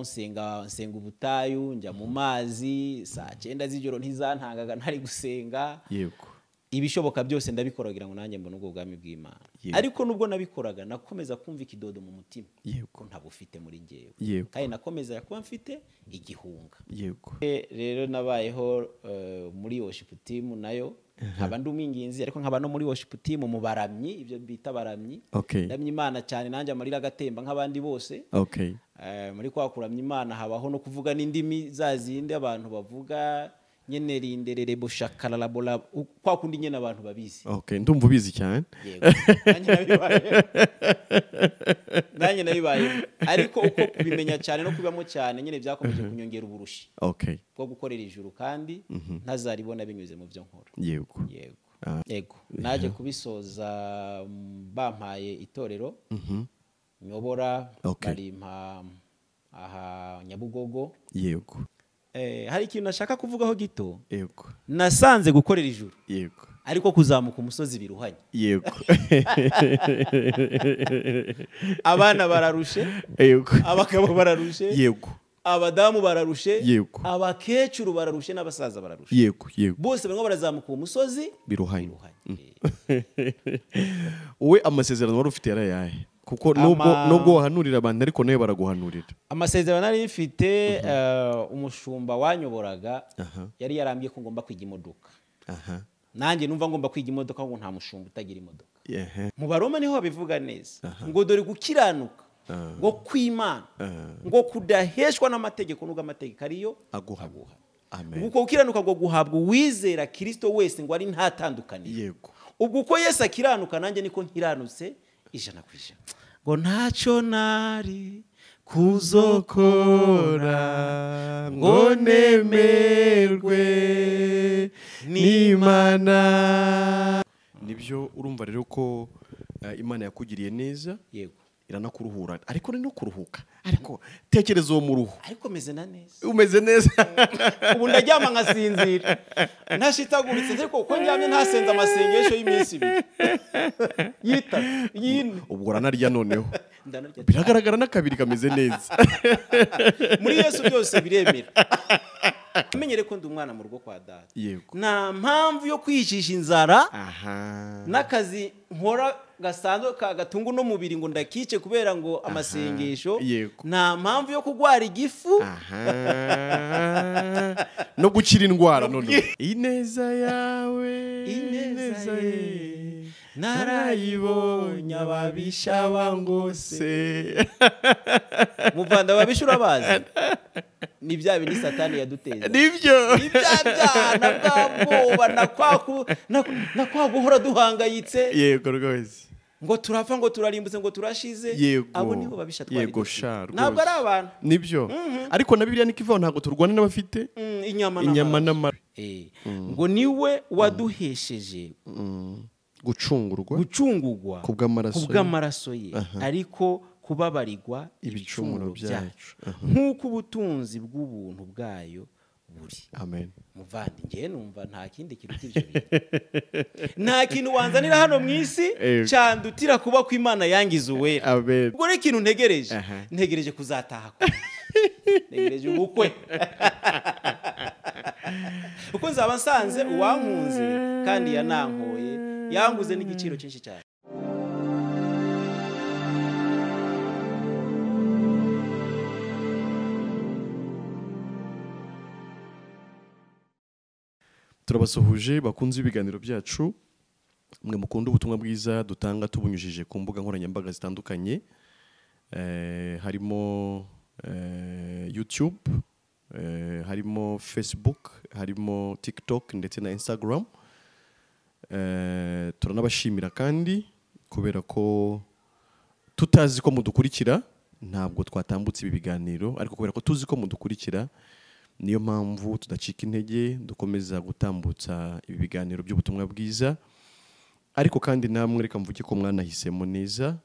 Nsenga ubutayu, njya mu mazi saa 9 z'ijoro ntizantangaga ntari gusenga. Yego. Ibishoboka byose ndabikora kugira ngo nanjye mbone ubwo bwami bw'Imana. Ariko nubwo nabikoraga nakomeza kumva ikidodo mu mutima. Yego. Ntabufite muri njyewe. Yego. Kandi nakomeza kuba mfite igihunga. Yego. Rero nabayeho muri worship team nayo nkaba ndi umwinginzi, ariko nkaba no muri worship team mu baramyi, ibyo bita baramyi. Okay. Ndamya Imana cyane nanjye amarira agatemba nk'abandi bose. Okay. Muri kwa kuramya Imana habaho no kuvuga n'indimi za zindi abantu bavuga nyene rinderere bushakararabola kwa kundi nyene abantu babizi. Okay, ndumva ubizi cyane. Yego. Nanjye nabibaye. Ariko uko kubimenya cyane no kubibamo cyane nyene byakomeje kunyongera uburushi. Okay. Bwo gukorera ijuru kandi ntazaribona binyuze mu byo nkora. Yego. Yego. Yego. Naje kubisoza bampaye itorero. Nyobora barimpa aha Nyabugogo. Yego. Hari ikintu nashaka kuvugaho gito. Yego. Nasanze gukorera ijuru. Yego. Ariko kuzamuka umusozi biruhanye. Yego. Abana bararushe. Yego. Abagabo bararushe. Yego. Abadamu bararushe. Yego. Abakecuru bararushe n'abasaza bararushe. Yego, yego. Bose barimo barazamuka umusozi biruhanye. Wowe amasezerano wari ufite yarayahe? Kuko nubwo wahanurira abantu ariko nawe baraguhanurira. Amasezerano nari mfite, umushumba wanyoboraga yari yarambye ko ngomba kwiga imodoka. Nanjye numva ngomba kwiga imodoka ngo nta mushumba utagira imodoka. Mu Baroma niho babivuga neza ngo dore gukiranuka ngo kw'Imana ngo kudaheshwa n'amategeko nubwo amategeko ariyo aguha. Amen. Uko gukiranuka ngo guhabwa uwizera Kristo wese ngo ari ntatandukaniye. Yego. Ubwo uko Yesu akiranuka nanjye niko nkiranutse 100%. Ngo ntacyo nari kuzokora ngo nemerwe n'Imana. Nibyo, urumva rero ko Imana yakugiriye neza. Yego. Iranakuruhura, ariko no kuruhuka. Ariko tekereza uwo muruho. Ariko meze na neza. Umeze neza. Ubu ndaryama nkasinzira. Ntashitaguritse ariko uko ndyamye ntasenza amasengesho y'iminsi ibiri. Yita yine. Ubwo uranarya noneho. Biragaragara n'akabiri kameze neza. Muri Yesu byose biremera. Menyere ko ndi umwana mu rugo kwa data. Yego. Nta mpamvu yo kwicisha inzara. N'akazi nkora gasanzwe kagatunga no mubiri ngo ndakice kubera ngo amasengesho. Nta mpamvu yo kugwara igifu. No gukira indwara none. Ineza yawe, ineza ye narayibonye ababisha bangose. Muvanda ababisha urabazi? Ni bya bindi Satani yaduteza. Nibyo. Ni bya byana bwabwoba na kwa guhora duhangayitse. Yego rwose. Ngo turapfa ngo turarimbutse ngo turashize. Abo nibo babisha twari. Yego sha rwose. Ntabwo ari abantu. Nibyo. Ariko na Bibiliya niko ivaho ntabwo turwana n'abafite inyama n'amara. Ngo niwe waduhesheje gucungurwa kubw'amaraso ye, ariko kubabarirwa ibicumuro byacu nk'uko ubutunzi bw'ubuntu bwayo buri. Amen. Muvandi ngiye numva nta kindi kiruta ibyo bintu. Nta kintu wanzanira hano mu isi cyandutira kuba ko Imana yangiza uwera. Amen. Ubwo rero ikintu ntegereje, ntegereje kuzataha. Ntegereje ubukwe. Uko nzaba nsanze uwankunze kandi yanankoye, yanguze n'igiciro cyinshi cyane. Turabasuhuje bakunze ibiganiro byacu, mwe mukunda ubutumwa bwiza dutanga tubunyujije ku mbuga nkoranyambaga zitandukanye, harimo YouTube, harimo Facebook, harimo TikTok ndetse na Instagram. Turanabashimira kandi kubera ko tutazi ko mudukurikira ntabwo twatambutse ibi biganiro, ariko kubera ko tuzi ko mudukurikira niyo mpamvu tudacika intege dukomeza gutambutsa ibi biganiro by'ubutumwa bwiza. Ariko kandi namwe reka mvuge ko mwanahisemo neza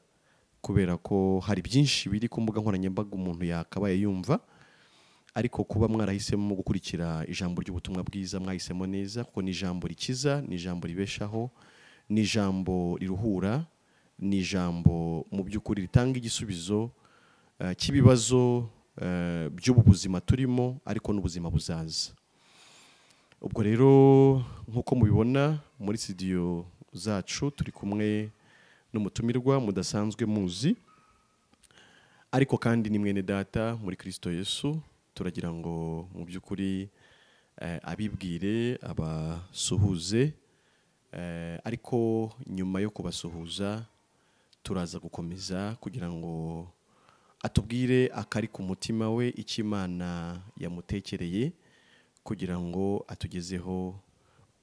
kubera ko hari byinshi biri ku mbuga nkoranyambaga umuntu yakabaye yumva, ariko kuba mwarahisemo gukurikira ijambo ry'ubutumwa bwiza mwahisemo neza, kuko ni ijambo rikiza, ni ijambo ribeshaho, ni ijambo riruhura, ni ijambo mu by'ukuri ritanga igisubizo cy'ibibazo by'ubu buzima turimo ariko n'ubuzima buzaza. Ubwo rero nk'uko mubibona muri studio zacu turi kumwe n'umutumirwa mudasanzwe muzi, ariko kandi ni mwene data muri Kristo Yesu. Turagira ngo mu by'ukuri abibwire, abasuhuze, ariko nyuma yo kubasuhuza turaza gukomeza kugira ngo atubwire akari ku mutima we, icyo Imana yamutekereye kugira ngo atugezeho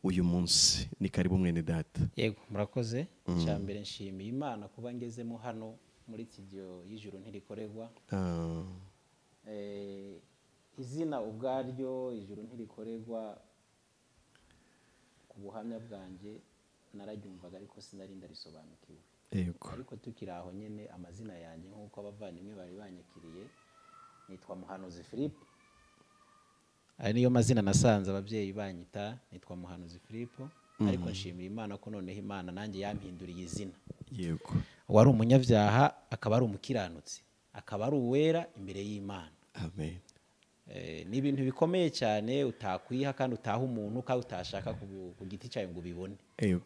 uyu munsi. Ni karibu mwene data. Yego, murakoze. Icya mbere nshimiye Imana kuba ngezemo hano muri studio y'Ijuru Ntirikorerwa. Izina ubwaryo Ijuru Ntirikorerwa, ku buhamya bwanjye nararyumvaga ariko sinari ndarisobanukiwe. Yego. Ariko tukiri aho nyine, amazina yanjye nk'uko abavandimwe bari banyakiriye, nitwa Muhanuzi Philippe. Aya niyo mazina nasanze ababyeyi banyita, nitwa Muhanuzi Philippe. Ariko nshimira Imana ko noneho Imana nanjye yampinduriye izina. Yego. Wari umunyabyaha akaba ari umukiranutsi, akaba ari uwera imbere y'Imana. Amen. Ni ibintu bikomeye cyane utakwiha kandi utaha umuntu kandi utashaka ku giti cyawe ngo ubibone.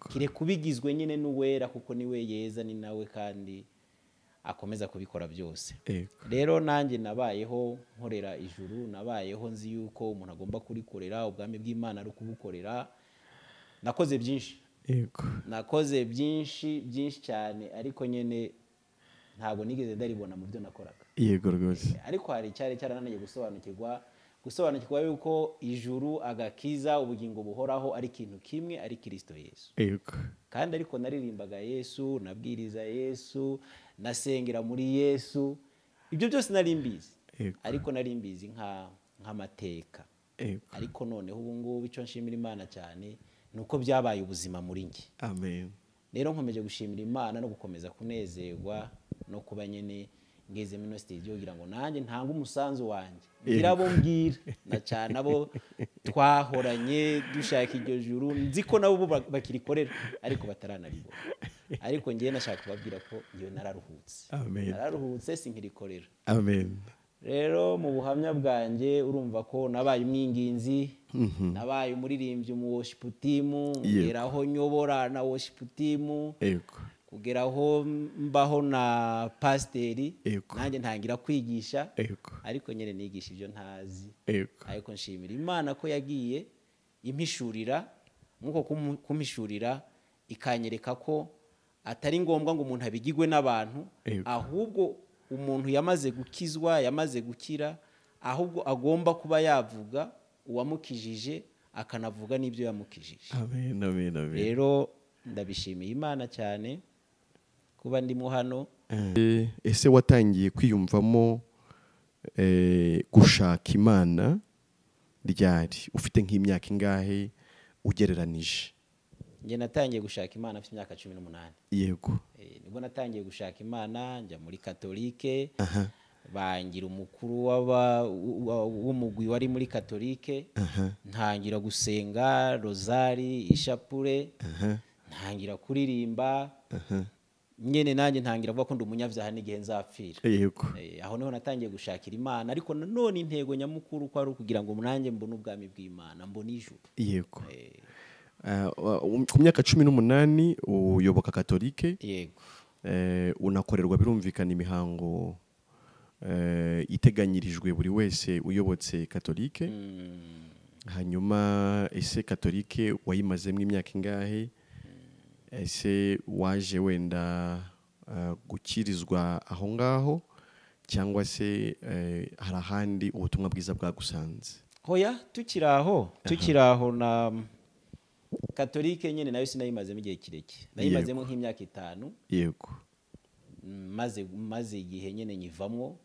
Kire kubigizwe nyine n'uwera, kuko niwe yeza, ni nawe kandi akomeza kubikora byose. Rero nanjye nabayeho nkorera ijuru, nabayeho nzi yuko umuntu agomba kurikorera, ubwami bw'Imana ari kubukorera. Nakoze byinshi. Yego. Nakoze byinshi byinshi cyane, ariko nyine ntabwo nigeze ndaribona mu byo nakoraga. Yego rwose. Ariko hari icyari cyarananiye gusobanukirwa yuko ijuru, agakiza, ubugingo buhoraho ari ikintu kimwe, ari Kristo Yesu. Yego. Kandi ariko naririmbaga Yesu, nabwiriza Yesu, nasengera muri Yesu, ibyo byose nari mbizi. Ariko nari mbizi nk'amateka. Ariko noneho ubu ngubu icyo nshimira Imana cyane nuko byabaye ubuzima muri njye. Amen. Rero nkomeje gushimira Imana no gukomeza kunezerwa no kuba nyine ngeze muri studio kugira ngo nanjye ntange umusanzu wanjye, ngira abo mbwira na cyane abo twahoranye dushaka iryo juru, nzi ko nabo bakirikorera ariko bataranaribona. Ariko ngiye nashaka kubabwira ko ngiye nararuhutse. Amen. Nararuhutse sinkirikorera. Amen. Rero mu buhamya bwanjye urumva ko nabaye umwinginzi, nabaye umuririmbyi mu worship team, ngeraho nyobora na worship team. Yego. Kugeraho mbaho na pasteri, nanjye ntangira kwigisha. Ariko nyine nigisha ibyo ntazi. Ariko nshimira Imana ko yagiye impishurira, nkuko kumpishurira ikanyereka ko atari ngombwa ngo umuntu abigigwe n'abantu, ahubwo umuntu yamaze gukizwa, yamaze gukira, ahubwo agomba kuba yavuga uwamukijije akanavuga n'ibyo yamukijije. Amen, amen, amen. Rero ndabishimiye Imana cyane kuba ndimo hano. Ese watangiye kwiyumvamo gushaka Imana ryari? Ufite nk'imyaka ingahe ugereranije? Njye natangiye gushaka Imana mfite imyaka 18. Yego. Nibwo natangiye gushaka Imana, njya muri Katolike. Bangira umukuru w'umugwi wari muri Katolike. Ntangira gusenga rozari, ishapure. Ntangira kuririmba. Nyene nanjye ntangira kuvuga ko ndi umunyabyaha n'igihe nzapfira. Yego. Aho niho natangiye gushakira Imana, ariko nanone intego nyamukuru ko ari ukugira ngo nanjye mbone ubwami bw'Imana, mbone ijuru. Yego. Ku myaka 18 uyoboka Katolike. Yego. Unakorerwa birumvikana imihango iteganyirijwe buri wese uyobotse Katolike. Hanyuma ese Katolike wayimazemo imyaka ingahe? Ese waje wenda gukirizwa aho ngaho cyangwa se hari ahandi ubutumwa bwiza bwagusanze? Hoya, tukiraho na Katolike nyine nayo sinayimazemo igihe kirekire. Nayimazemo nk'imyaka 5. Yego. Maze igihe nyine nyivamwo,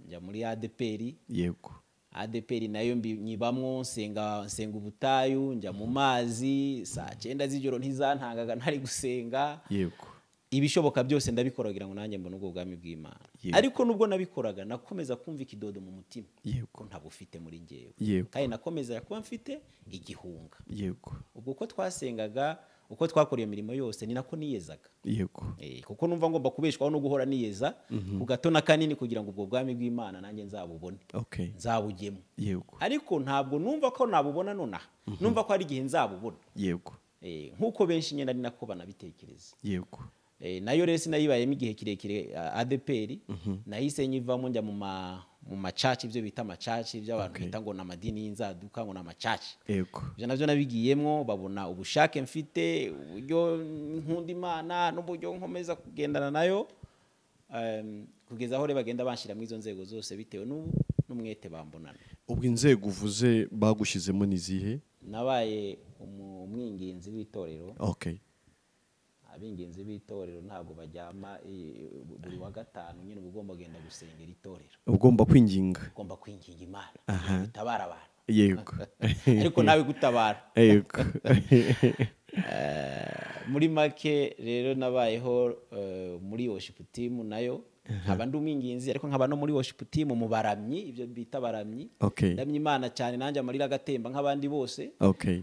njya muri ADPR. Yego. ADPR nayo nyibamwo, nsenga ubutayu, njya mu mazi saa 9 z'ijoro ntizantangaga ntari gusenga. Yego. Ibishoboka byose ndabikora kugira ngo nanjye mbone ubwo bwami bw'Imana. Ariko nubwo nabikoraga nakomeza kumva ikidodo mu mutima. Yego. Ntabufite muri njyewe. Yego. Kandi nakomeza kuba mfite igihunga. Yego. Ubwo ko twasengaga Uko twakora iyo mirimo yose ni nako niyezaga. Yego. Kuko numva ngomba kubeshwaho no guhora niyeza ku gato na kanini kugira ngo ubwo bwami bw'Imana nanjye nzabubone. Okay. Nzabugemo. Yego. Ariko ntabwo numva ko nabubona nonaha. Numva ko hari igihe nzabubona. Yego. Nkuko benshi nyine ari nako banabitekereza. Yego. Nayo rero sinayibayemo igihe kirekire ADPR, nahise nyivamo njya mu macaci, ibyo bita amacaci by'abantu bita ngo namadini y'inzaduka ngo namacaci. Yego. Ibyo navyo nabigiyemwo, babona ubushake mfite, uburyo nkunda Imana n'uburyo nkomeza kugendana nayo, kugeza aho rero bagenda banshira mu izo nzego zose bitewe n'umwete bambonana. Ubwo inzego uvuze bagushyizemo ni zihe? Nabaye umwinginzi w'itorero. Okay. Abinginzi b'itorero ntabwo bajyama buri wa gatanu nyine ugomba kugenda gusengera itorero. Ugomba kwinginga. Ugomba kwinginga Imana. Itabara abantu. Yego. Ariko nawe gutabara. Yego. Muri make rero nabayeho muri worship team nayo nkaba ndi umwinginzi, ariko nkaba no muri worship team mu baramyi, ibyo bita baramyi. Okay. Ndamya Imana cyane nanjye amarira agatemba nk'abandi bose. Okay.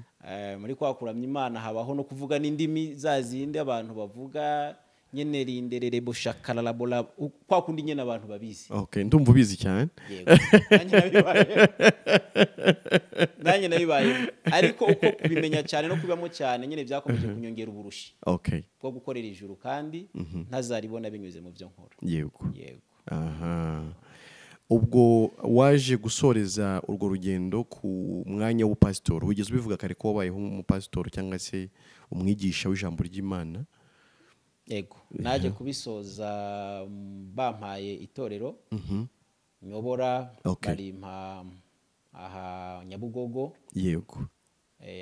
Muri kwa kuramya Imana habaho no kuvuga n'indimi za zindi abantu bavuga nyene rinderere bushakararabola, kwa kundi nyene abantu babizi. Okay, ndumva ubizi cyane. Yego. Nanjye nabibaye. Ariko uko kubimenya cyane no kubibamo cyane nyene byakomeje kunyongera uburushi. Okay. Bwo gukorera ijuru kandi ntazaribona binyuze mu byo nkora. Yego. Yego. Aha. Ubwo waje gusoreza urwo rugendo ku mwanya w'ubupasitori, wigeze ubivuga kare ko wabayeho umupasitori cyangwa se umwigisha w'ijambo ry'Imana? Yego, naje kubisoza bampaye itorero nyobora. Okay. Barimpa aha Nyabugogo. Yego.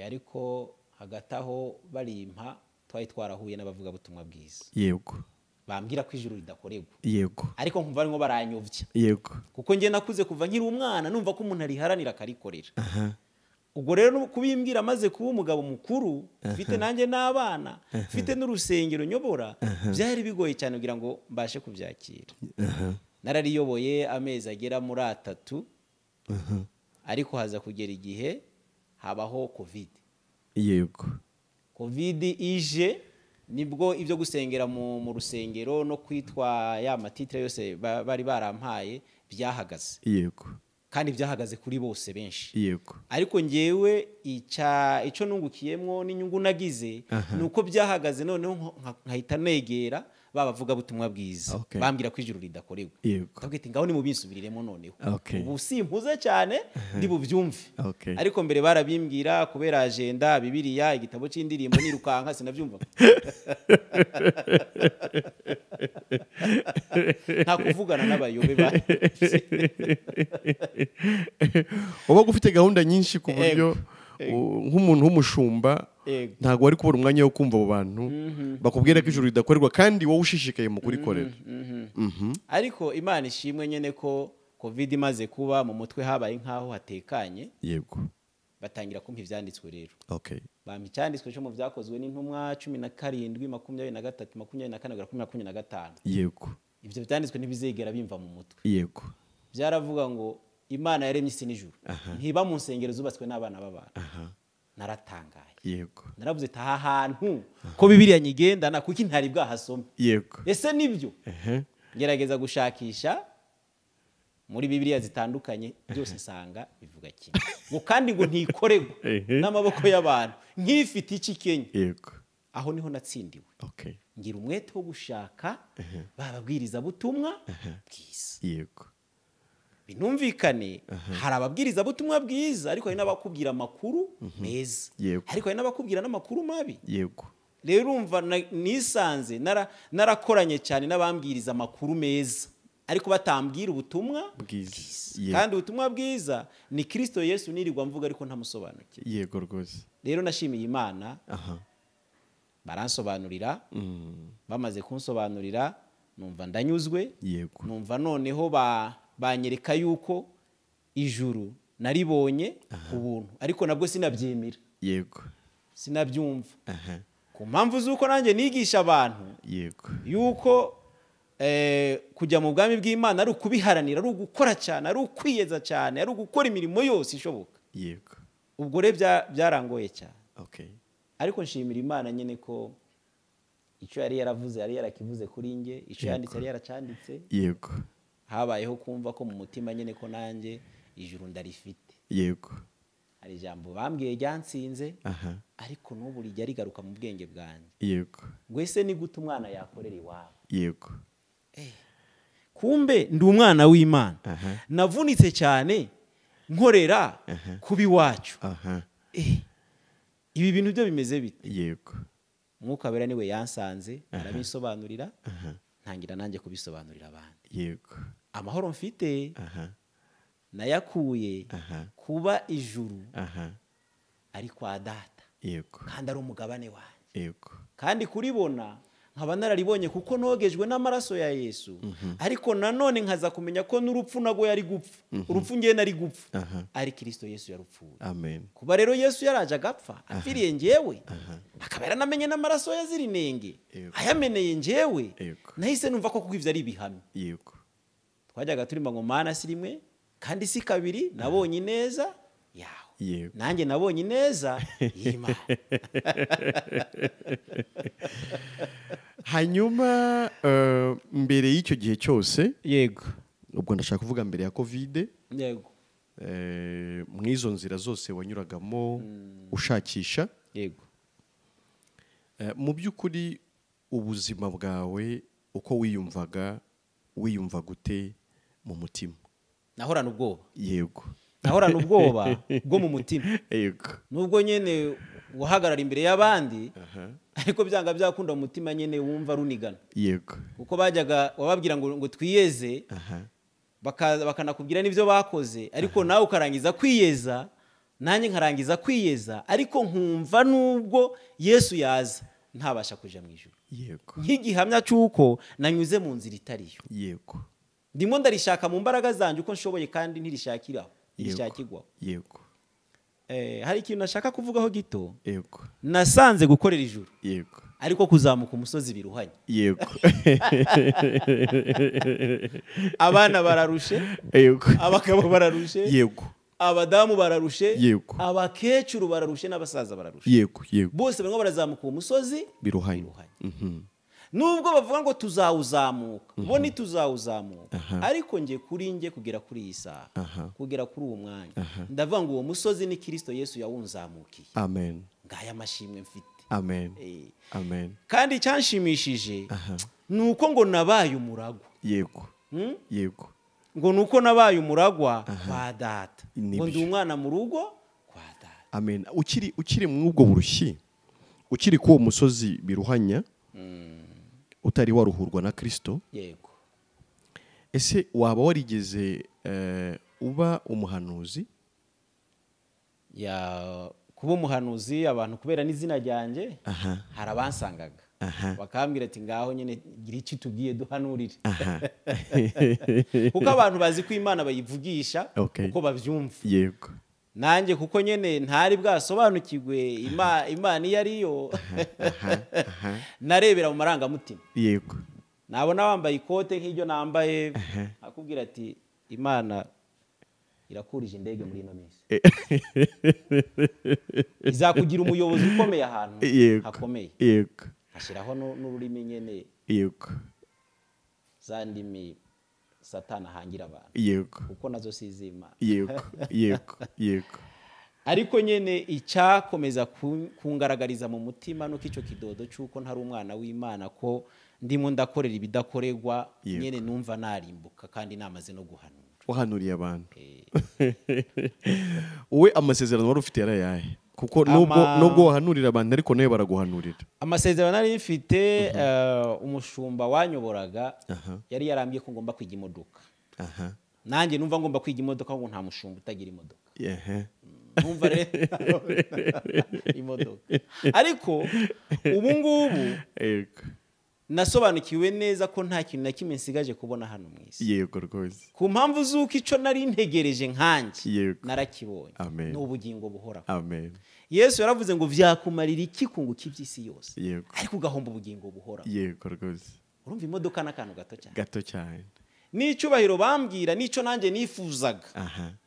Ariko hagati aho barimpa twari twarahuye n'abavugabutumwa bwiza. Yego. Bambwira ko ijuru ridakorerwa. Yego. Ariko nkumva barimo baranyovya. Yego. Kuko nge nakuze kuva nkiri umwana numva ko umuntu ariharanira akarikorera. Ubwo rero kubimbwira maze kuba umugabo mukuru, mfite nanjye n'abana, mfite n'urusengero nyobora, byari bigoye cyane kugira ngo mbashe kubyakira. Narariyoboye amezi agera muri 3. Ariko haza kugera igihe habaho Covid. Yego. Covid ije nibwo ibyo gusengera mu rusengero no kwitwa ya matitre yose bari barampaye byahagaze. Yego. Kandi byahagaze kuri bose benshi. Yego. Ariko ngewe ico nungukiyemwo n'inyungu nagize nuko byahagaze noneho nkahita negera babavuga butumwa bwiza. Okay. Bambwira ko ijuru ridakorerwa. Yego. Ndabwira ngaho ni mubinsubiriremo noneho. Okay. Ubu simpuze cyane ndi bubyumve. Okay. Ariko mbere barabimbwira kubera agenda Bibiliya igitabo c'indirimbo nirukanka sinabyumva. Nta kuvugana n'abayobe ba. Uba ufite gahunda nyinshi ku buryo nk'umuntu w'umushumba ntabwo wari kubona umwanya wo kumva abo bantu bakubwira ko ijuru ridakorerwa kandi wowe ushishikaye mu kurikorera. Ariko Imana ishimwe nyene ko Covid imaze kuba mu mutwe habaye nkaho hatekanye. Yego. Batangira kumpa ivyanditswe rero. Okay. Bampa icyanditswe cyo mu byakozwe n'intumwa 17 23 24 25. Yego. Ibyo byanditswe ntibizegera bimva mu mutwe. Yego. Byaravuga ngo Imana yaremye isi n'ijuru. Ntiba mu nsengero zubatswe n'abana b'abantu. Naratangaye. Yego. Naravuze ati aha hantu ko Bibiliya nyigendana kuki ntari bwahasome. Yego. Ese nibyo? Ngerageza gushakisha muri Bibiliya zitandukanye byose nsanga bivuga kimwe. Ngo kandi ngo ntikorerwe n'amaboko y'abantu nkifite iki Kenya. Yego. Aho niho natsindiwe. Okay. Ngira umwete wo gushaka bababwiriza butumwa bwiza. Yego. Binumvikane hari ababwiriza butumwa bwiza ariko hari n'abakubwira amakuru meza. Ariko hari n'abakubwira n'amakuru mabi. Yego. Rero urumva nisanze narakoranye cyane n'abambwiriza amakuru meza ariko batambwira ubutumwa bwiza. Kandi ubutumwa bwiza ni Kristo Yesu nirirwa mvuga ariko ntamusobanukiwe. Yego rwose. Rero nashimiye Imana. Baransobanurira. Bamaze kunsobanurira numva ndanyuzwe. Yego. Numva noneho banyereka yuko ijuru naribonye ubuntu ariko nabwo sinabyemera. Yego. Sinabyumva. Ku mpamvu z'uko nanjye nigisha abantu. Yego. Yuko kujya mu bwami bw'Imana ari ukubiharanira, ari ugukora cyane, ari ukwiyeza cyane, ari ugukora imirimo yose ishoboka. Yego. Ubwo rero byarangoye cyane. Okay. Ariko nshimira Imana nyine ko icyo yari yaravuze yari yarakivuze kuri nge, icyo yanditse yari yaracanditse. Yego. Habayeho kumva ko mu mutima nyine ko nanjye ijuru ndarifite. Yego. Hari ijambo bambwiye ryansinze, ariko n'ubu rijya rigaruka mu bwenge bwanjye. Yego. Ngo ese ni gute umwana yakorera iwabo? Yego. Kumbe ndi umwana w'Imana. Navunitse cyane nkorera kuba iwacu. Ibi bintu byo bimeze bite? Yego. Mwuka Wera niwe yansanze, arabisobanurira, ntangira nanjye kubisobanurira abandi. Yego. Amahoro mfite nayakuye kuba ijuru ari kwa data. Yego. Kandi ari umugabane wanjye. Yego. Kandi kuribona nkaba nararibonye kuko nogejwe n'amaraso ya Yesu. Ariko nanone nkaza kumenya ko n'urupfu nago yari gupfa. Urupfu ngiye nari gupfa. Ari Kristo Yesu yarupfuye. Amen. Kuba rero Yesu yaraje agapfa apfiriye ngewe, akaba yaranamenye n'amaraso yazira inenge, ayameneye ngewe, nahise numva ko kuko ivyo ari ibihamya. Yego. Twajyaga turimo ngo Mana si rimwe kandi si kabiri, nabonye ineza yawe. Nanjye nabonye ineza y'Imana. Hanyuma mbere y'icyo gihe cyose, yego, ubwo ndashaka kuvuga mbere ya Covid, yego, mwizo nzira zose wanyuragamo ushakisha, yego, mu by'ukuri ubuzima bwawe uko wiyumvaga, wiyumva gute mu mutima? Nahorana ubwoba. Yego. Nahorana ubwoba bwo mu mutima. Yego. Nubwo nyene wahagarara imbere y'abandi, ariko byanga byakunda mu mutima nyene wumva runigana. Yego. Kuko bajyaga wababwira ngo twiyeze, bakanakubwira n'ibyo bakoze, ariko nawe ukarangiza kwiyeza, nanjye nkarangiza kwiyeza, ariko nkumva nubwo Yesu yaza ntabasha kuja mu ijuru. Yego. Nk'igihamya cy'uko nanyuze mu nzira itariyo. Yego. Ndimo ndarishaka mu mbaraga zanjye uko nshoboye kandi ntirishakiraho, ntirishakirwaho. Yego. Hari ikintu nashaka kuvugaho gito. Yego. Nasanze gukorera ijuru. Yego. Ariko kuzamuka umusozi biruhanye. Yego. Abana bararushe. Yego. Abagabo bararushe. Yego. Abadamu bararushe. Yego. Abakecuru bararushe n'abasaza bararushe. Yego, yego. Bose barimo barazamuka umusozi biruhanye. Nubwo bavuga ngo tuzawuzamuka, bo ni tuzawuzamuka, ariko nge kuri nge kugera kuri iyi saha, kugera kuri uwo mwanya, ndavuga ngo uwo musozi ni Kristo Yesu yawunzamukiye. Amen. Ngaya amashimwe mfite. Amen. Amen. Kandi cyanshimishije nuko ngo nabaye umuragwa. Yego. Yego. Ngo nuko nabaye umuragwa kwa data. Ngo ndi umwana mu rugo kwa data. Amen. Ukiri mwubwo burushyi, ukiri ku musozi biruhanya, utari waruhurwa na Kristo. Yego. Ese waba warigeze uba umuhanuzi? Ya, kuba umuhanuzi abantu kubera n'izina ryanjye, hari abansangaga bakambwira ati ngaho nyine gira icyo tubwiye duhanurire. Kuko abantu bazi ko Imana bayivugisha uko babyumva. Yego. Nanjye kuko nyene ntari bwasobanukirwe Imana iyo ariyo, narebera mu marangamutima. Yego. Nabona wambaye ikote nk'iryo nambaye, akubwira ati Imana irakurije indege muri ino minsi, izakugira umuyobozi ukomeye ahantu hakomeye. Yego. Ashyiraho n'ururimi nyene. Yego. Za ndimi Satani ahangira abantu. Yego. Kuko nazo si iz'Imana. Yego, yego, yego. Ariko nyene icyakomeza kungaragariza mu mutima nuko icyo kidodo cyuko ntari umwana w'Imana, ko ndimo ndakorera ibidakorerwa, nyene numva narimbuka kandi namaze no guhanura. Wahanuriye abantu. Wowe amasezerano wari ufite yarayahe? Kuko nubwo wahanurira abantu ariko nawe baraguhanurira. Amasezerano nari mfite, umushumba wanyoboraga yari yarambwiye ko ngomba kwiga imodoka. Nanjye numva ngomba kwiga imodoka ngo nta mushumba utagira imodoka. Numva rero imodoka. Ariko ubu ngubu nasobanukiwe neza ko nta kintu na kimwe nsigaje kubona hano mu isi. Yego rwose. Ku mpamvu z'uko icyo nari ntegereje nkanjye narakibonye. Amen. N'ubugingo buhoraho. Amen. Yesu yaravuze ngo vyakumarira iki kunguka iby'isi yose, Yego, ariko ugahomba ubugingo buhoraho. Yego rwose. Urumva imodoka n'akantu gato cyane. Gato cyane. N'icyubahiro bambwira n'icyo nanjye nifuzaga.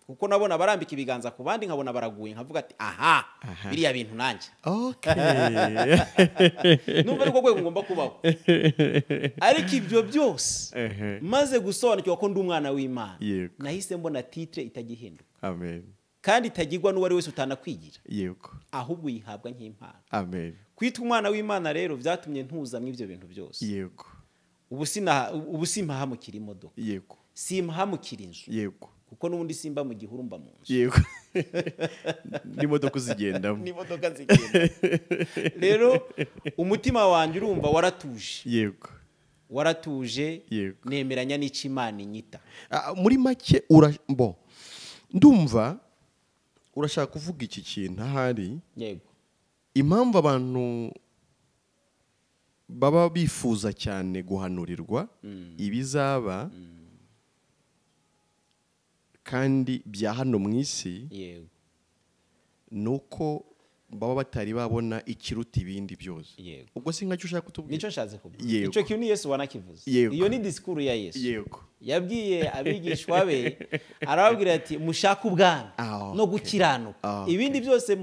Kuko nabona barambika ibiganza ku bandi nkabona baraguye nkavuga ati aha biriya bintu nanjye. Okay. Numva ariko rwego ngomba kubaho. Ariko ibyo byose maze gusobanukirwa ko ndi umwana w'Imana, nahise mbona titre itagihinduka. Amen. Kandi itagirwa n'uwari wese utanakwigira. Yego. Ahubwo yihabwa nk'impano. Amen. Kwitwa umwana w'Imana rero byatumye ntuza mu ibyo bintu byose. Yego. Ubu simpahamukira imodoka. Yego. Simpahamukira inzu. Yego. Kuko n'ubundi simba mu gihuru mba mu nzu. Yego. N'imodoka zigendamo. N'imodoka zigenda. Rero umutima wanjye urumva waratuje. Yego. Waratuje. Yego. Nemeranya n'icyo Imana inyita. Muri make ndumva urashaka kuvuga iki kintu ahari. Yego. Impamvu abantu baba bifuza cyane guhanurirwa ibizaba kandi bya hano mu isi, yego, nuko baba batari babona ikiruta ibindi byose. Ubwo si nkacyo ushaka kutubwira? Nicyo nshatse kubwira. Icyo kintu ni Yesu wanakivuze. Iyo ni disikuru ya Yesu. Yego. Yabwiye abigishwa be arababwira ati mushaka ubwami no gukiranuka, ibindi byose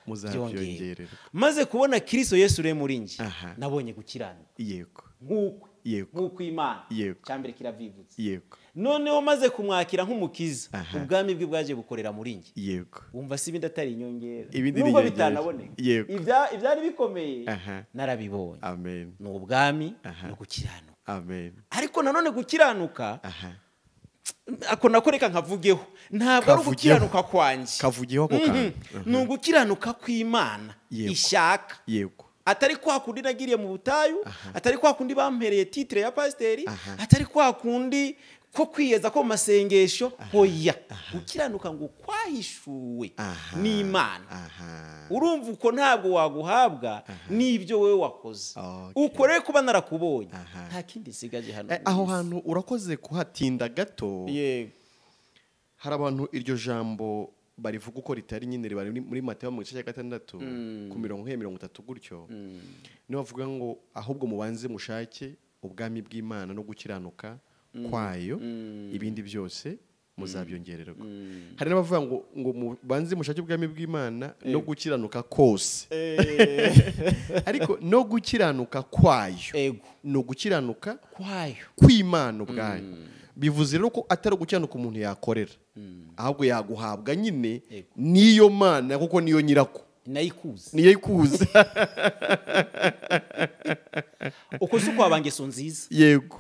muzabyongererwa. Maze kubona Kristo Yesu uri muri njye, nabonye gukiranuka. Yego. Nk'uko Imana cyambere kiravivutse. Yego. Noneho maze kumwakira nk'umukiza, ubwami bwe bwaje bukorera muri njye. Yego. Wumva si ibindi atari inyongera, nubwo bitanaboneka. Ibyari bikomeye narabibonye. Amen. Ni ubwami no gukiranuka. Amen. Ariko nanone gukiranuka ako nakoreka nkavugeho, ntabwo ari ugukiranuka kwanjye. Kavugeho ako kantu. Ni ugukiranuka kw'Imana ishaka. Yego. Atari kwa kundi nagiriye mu butayu, atari kwa kundi bampereye titre ya pasiteri, atari kwa kundi ko kwiyeza ko masengesho. Hoya, gukiranuka ngo kwahishuwe n'Imana. Urumva uko ntabwo waguhabwa n'ibyo wewe wakoze. Ukore kuba narakubonye, nta kindi sigaje hano. Aho hantu urakoze kuhatinda gato. Yego. Hari abantu iryo jambo barivuga uko ritari nyine, ribari muri Mateyo mu gice cya 6 ku mirongo 30 gutyo. Niyo bavuga ngo ahubwo mubanze mushake ubwami bw'Imana no gukiranuka kwayo, ibindi byose muzabyongererwa. Hari n'abavuga ngo mubanze mushake ubwami bw'Imana no gukiranuka kose. Ariko no gukiranuka kwayo, no gukiranuka kwayo kw'Imana ubwayo. Bivuze rero ko atari gukiranuka umuntu yakorera, ahubwo yaguhabwa nyine niyo Mana, kuko niyo nyirako, nayikuze, niyo ikuze. Uko si kwaba ngeso nziza. Yego.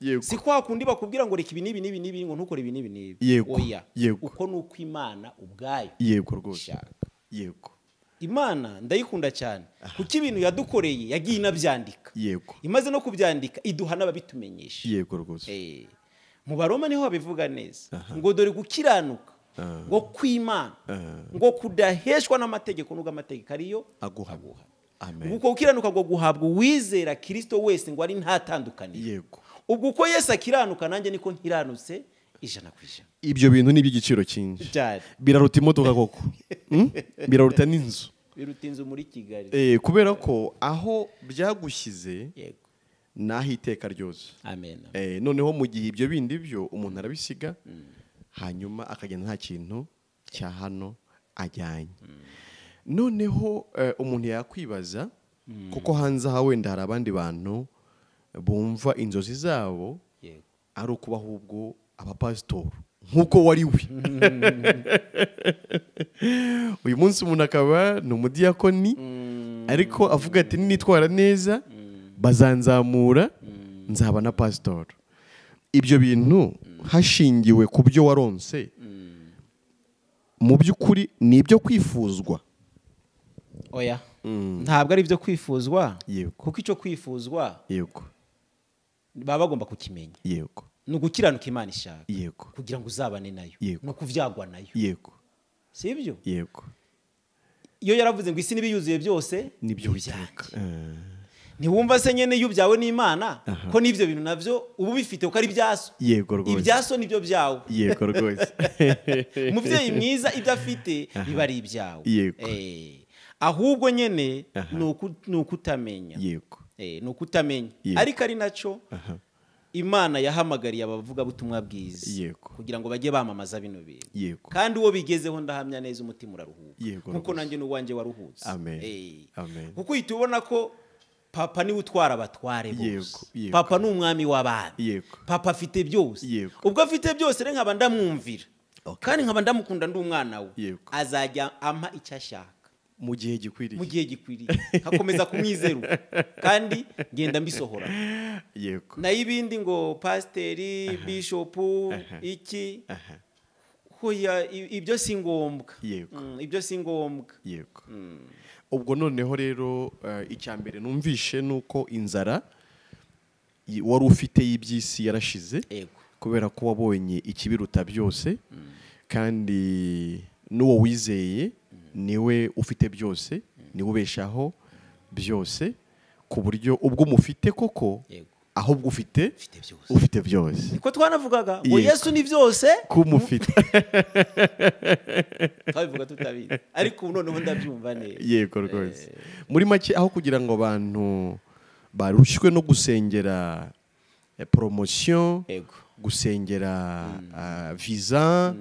Yego. Si kwa kundi bakubwira ngo reka ibi n'ibi n'ibi n'ibi, ngo ntukore ibi n'ibi n'ibi. Oya. Uko nuko Imana ubwayo. Yego rwose. Yego. Imana ndayikunda cyane, kuko ibintu yadukoreye yagiye inabyandika. Yego. Imaze no kubyandika iduha n'ababitumenyesha. Yego rwose. Mu Baroma niho babivuga neza, ngo dore gukiranuka ngo kw'Imana ngo kudaheshwa n'amategeko, nubwo amategeko ariyo aguha. Amen. Uko gukiranuka ngo guhabwa uwizera Kristo wese ngo ari ntatandukaniro. Yego. Ubwo uko Yesu akiranuka nanjye niko nkiranutse 100%. Ibyo bintu ni iby'igiciro cyinshi. Biraruta imodoka koko. Biraruta n'inzu. Biruta inzu muri Kigali. Kubera ko aho byagushyize, yego, naho iteka ryose. Amen. Noneho mu gihe ibyo bindi byo umuntu arabisiga, hanyuma akagenda nta kintu cya hano ajyanye. Noneho umuntu yakwibaza, kuko hanze aha wenda hari abandi bantu bumva inzozi zabo ari ukuba ahubwo abapasitori nk'uko wari we. Uyu munsi umuntu akaba ni umudiyakoni, ariko avuga ati nitwara neza bazanzamura nzaba na pasitori. Ibyo bintu hashingiwe ku byo waronse, mu by'ukuri ni ibyo kwifuzwa? Oya. Ntabwo ari ibyo kwifuzwa. Kuko icyo kwifuzwa, yego, baba bagomba kukimenya. Yego. Ni ugukiranuka Imana ishaka. Yego. Kugira ngo uzabane nayo. Yego. No kuvyagwa nayo. Yego. Si ibyo? Yego. Iyo yaravuze ngo isi n'ibiyuzuye byose nibyo Uwiteka. Ntiwumva se nyene iyo byawe n'Imana ko n'ivyo bintu navyo ubu bifite uko ari byaso. Yego rwose. Ibyaso nibyo byawe. Yego rwose. Umuvyeyi mwiza ibyo afite biba ari ibyawe. Yego. Ahubwo nyene ni ukutamenya. Yego. Ni ukutamenya. Ariko ari naco Imana yahamagariye abavugabutumwa bwiza kugira ngo bajye bamamaza bino bintu. Kandi uwo bigezeho ndahamya neza umutima uraruhuka, nkuko nanjye n'uwanjye waruhutse. Amen. Amen. Kuko uhita ubona ko papa niwe utwara abatware bose. Papa ni umwami w'abami. Papa afite byose. Ubwo afite byose rero nkaba ndamwumvira, kandi nkaba ndamukunda ndi umwana we, azajya ampa icyo ashaka mu gihe gikwiriye, mu gihe gikwiriye, nkakomeza kumwizera kandi ngenda mbisohora. Yego. Nayo ibindi ngo pasiteri, bishopu, iki, hoya ibyo si ngombwa. Ibyo si ngombwa. Yego. Ubwo noneho rero icya mbere numvishe nuko inzara wari ufite y'iby'isi yarashize, kubera ko wabonye ikibiruta byose, kandi n'uwo wizeye niwe ufite byose, niwe ubeshaho byose, ku buryo ubwo mufite koko ahubwo ufite ufite byose. Niko twanavugaga ngo Yesu ni byose kumufite. Twabivuga tutabizi, ariko noneho ndabyumva neza. Yego rwose. Muri make aho kugira ngo abantu barushywe no gusengera promotion, gusengera visa,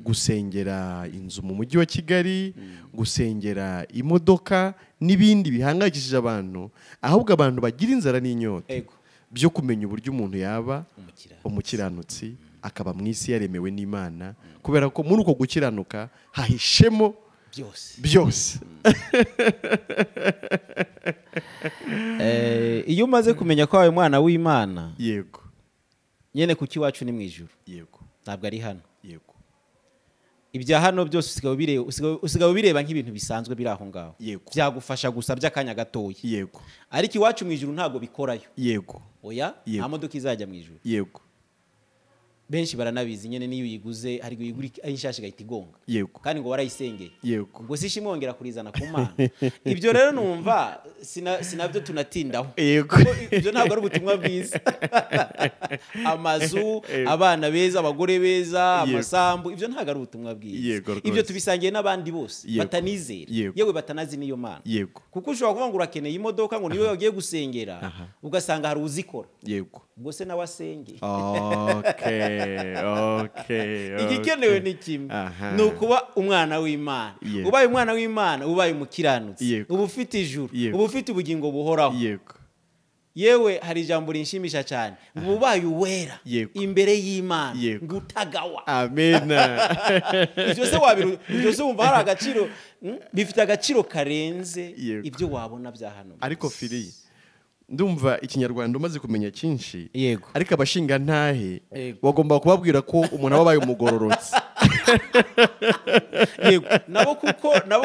gusengera inzu mu mujyi wa Kigali, gusengera imodoka n'ibindi bihangayikishije abantu, ahubwo abantu bagira inzara n'inyota byo kumenya uburyo umuntu yaba umukiranutsi, akaba mu isi yaremewe n'Imana, kubera ko muri uko gukiranuka hahishemo byose byose. Iyo umaze kumenya ko wawe mwana w'Imana, yego, nyene kuki wacu ni mu ijuru, yego, ntabwo ari hano, yego, ibya hano byose usigaye ubireba nk'ibintu bisanzwe biri aho ngaho, byagufasha gusa by'akanya gatoya, yego, ariko iwacu mu ijuru ntabwo bikorayo, yego, oya, nta modoka izajya mu ijuru, yego, benshi baranabizi nyene niyo uyiguze hari uyigura ari nshasha igahita igonga, yego, kandi ngo warayisengeye, yego, ubwo si ishimwongera kurizana ku Mana. Ibyo rero numva sinabyo tunatindaho, yego, ibyo ntabwo ari ubutumwa bwiza. Amazu, abana beza, abagore beza, amasambu, ibyo ntabwo ari ubutumwa bwiza. Ibyo tubisangiye n'abandi bose batanizera, yewe batanazi niyo Mana, kuko ushobora kuvuga ngo urakeneye imodoka ngo niwe wagiye gusengera, ugasanga hari uzikora, yego, ubwo se nawe asenge. Okay, okay. Igikenewe ni kimwe, ni ukuba umwana w'Imana. Ubaye umwana w'Imana, ubaye umukiranutsi, uba ufite ijuru, uba ufite ubugingo buhoraho. Yewe hari ijambo rinshimisha cyane, ngo ubaye uwera imbere y'Imana, ngo utagawa. Amen. Ibyo se wabiru, ibyo se wumva hari agaciro, bifite agaciro karenze ibyo wabona bya hano. Ariko Fili, ndumva ikinyarwanda umaze kumenya cyinshi, ariko abashinga ntahe bagomba kubabwira ko umuntu abaye umugororotsi. Yego, nabo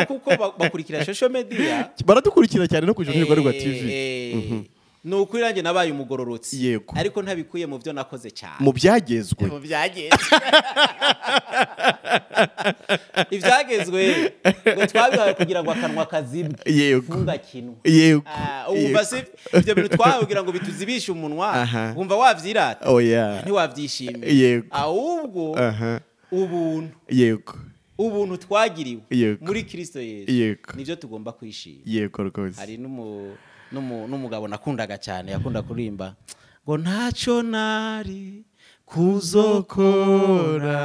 kuko bakurikira social media, baradukurikira cyane no ku Ijuru Rwa TV. Ni ukuri nanjye nabaye umugororotsi, ariko ntabikuye mu byo nakoze cyane, mu byagezwe, mu byagezwe, ibyagezwe ngo twabihawe kugira ngo akanwa kazibwe, funga kinwa, yego, umva se ibyo bintu twahawe kugira ngo bituzibishe umunwa, wumva wavyirata, ntiwavyishimiye, ahubwo ubuntu, yego, ubuntu twagiriwe muri Kristo Yesu nibyo tugomba kwishima. Yego rwose. Hari n'umugabo nakundaga cyane, yakunda kuririmba ngo ntacyo nari kuzokora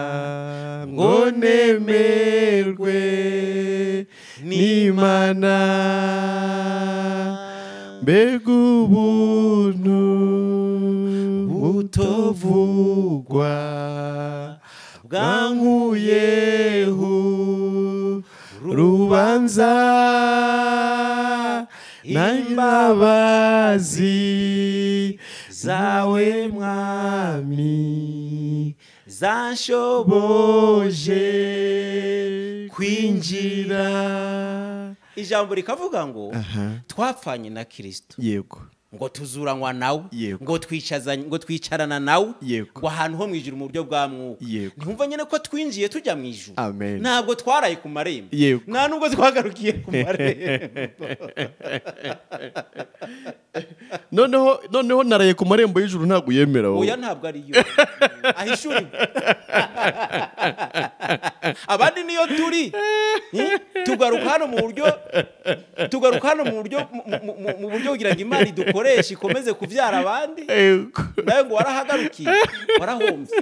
ngo nemerwe n'Imana, mbega ubuntu butovugwa bwankuyeho rubanza n'imbabazi zawe mwami zanshoboje kwinjira. Ijambo rikavuga ngo twapfanye na Kristo, yego, ngo tuzuranywa nawe, ngo twicazanye, ngo twicarana nawe, ngo ahantu ho mu ijuru mu buryo bwa mwuka. Ntumva nyene ko twinjiye tujya mu ijuru, ntabwo twaraye ku marembo, nta nubwo twagarukiye ku marembo. Noneho naraye ku marembo y'ijuru ntabwo yemera wowe. Oya, ntabwo ari yo ahishuri. Abandi niyo turi tugaruka hano mu buryo, tugaruka hano mu buryo, mu buryo kugira ngo Imana idukoreshe ikomeze kubyara abandi. Nawe ngo warahagarukiye, warahombye.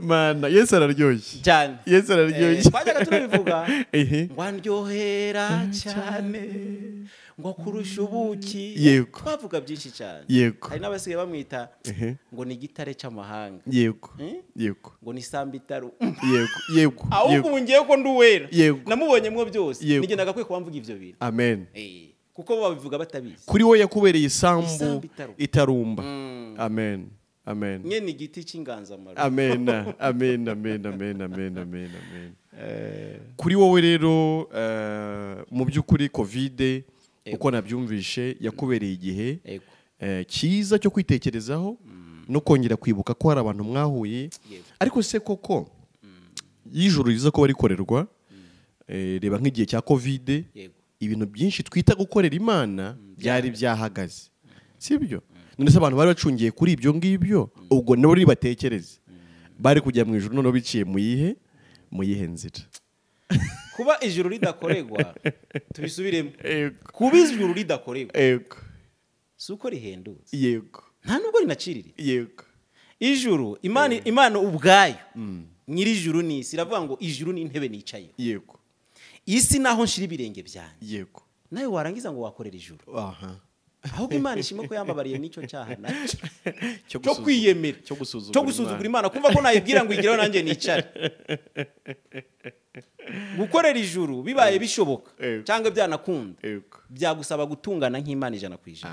Mana, Yesu araryoshye cyane. Yesu araryoshye. Twajyaga tunabivuga ngo andyohera cyane, ngo kurusha ubuki. Yego. Twavuga byinshi cyane. Yego. Hari n'abasigaye bamwita ngo ni igitare cy'amahanga. Yego. Yego. Ngo ni sambitaru. Yego. Yego. Ahubwo ubu ngiye ko nduwera. Yego. Namubonyemwo byose. Nige nagakwiye kuba mvuga ivyo bintu. Amen. Kuko bo babivuga batabizi. Kuri we yakubereye isambu itarumba. Amen. Amen. Nyene igiti cy'inganzamarumbo. Amen. Amen. Amen. Amen. Amen. Amen. Amen. Kuri wowe rero mu by'ukuri Covid uko nabyumvishe yakubereye igihe cyiza cyo kwitekerezaho no kongera kwibuka ko hari abantu mwahuye. Ariko se koko y'ijuru riza ko barikorerwa, reba nk'igihe cya Covid, ibintu byinshi twita gukorera Imana byari byahagaze, sibyo? None se abantu bari bacungiye kuri ibyo ngibyo, ubwo nabo ribatekereze bari kujya mu ijuru none biciye mu yihe nzira? Kuba ijuru ridakorerwa, tubisubiremo. Kuba ijuru ridakorerwa, yego, si uko rihendutse, yego, nta nubwo rinaciriritse, yego. Ijuru, Imana ubwayo nyiri ijuru n'isi iravuga ngo ijuru ni intebe nicayeho, yego, isi naho nshira ibirenge byanjye, yego. Nawe warangiza ngo wakorera ijuru. Aha. Ahubwo Imana ishimwe ko yambabariye n'icyo cyaha nacyo cyo kwiyemera, cyo gusuzugura Imana, kumva ko nayibwira ngo igireho nanjye nicare. Gukorera ijuru bibaye bishoboka cyangwa byanakunda, byagusaba gutungana nk'Imana 100%.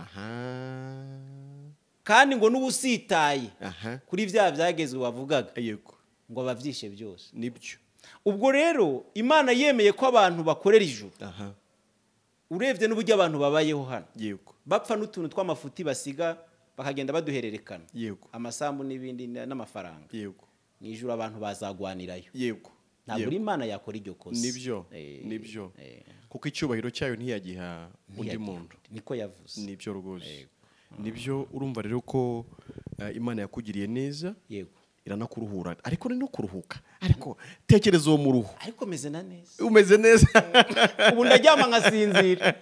Kandi ngo n'ubusitaye kuri bya byageze wavugaga, ngo abavyishe byose. Nibyo. Ubwo rero Imana yemeye ko abantu bakorera ijuru. Urebye n'uburyo abantu babayeho hano, yego, bapfa n'utuntu tw'amafuti basiga bakagenda baduhererekana, yego, amasambu n'ibindi n'amafaranga, yego, mu ijuru abantu bazagwanirayo, yego. Ntabwo Imana yakora iryo kosa. Nibyo, nibyo. Kuko icyubahiro cyayo ntiyagiha undi muntu, niko yavuze. Nibyo rwose, nibyo. Urumva rero ko Imana yakugiriye neza, yego, iranakuruhura. Ariko ni no kuruhuka, ariko tekereza uwo muruho. Ariko meze na neza, umeze neza. Ubu ndaryama nkasinzira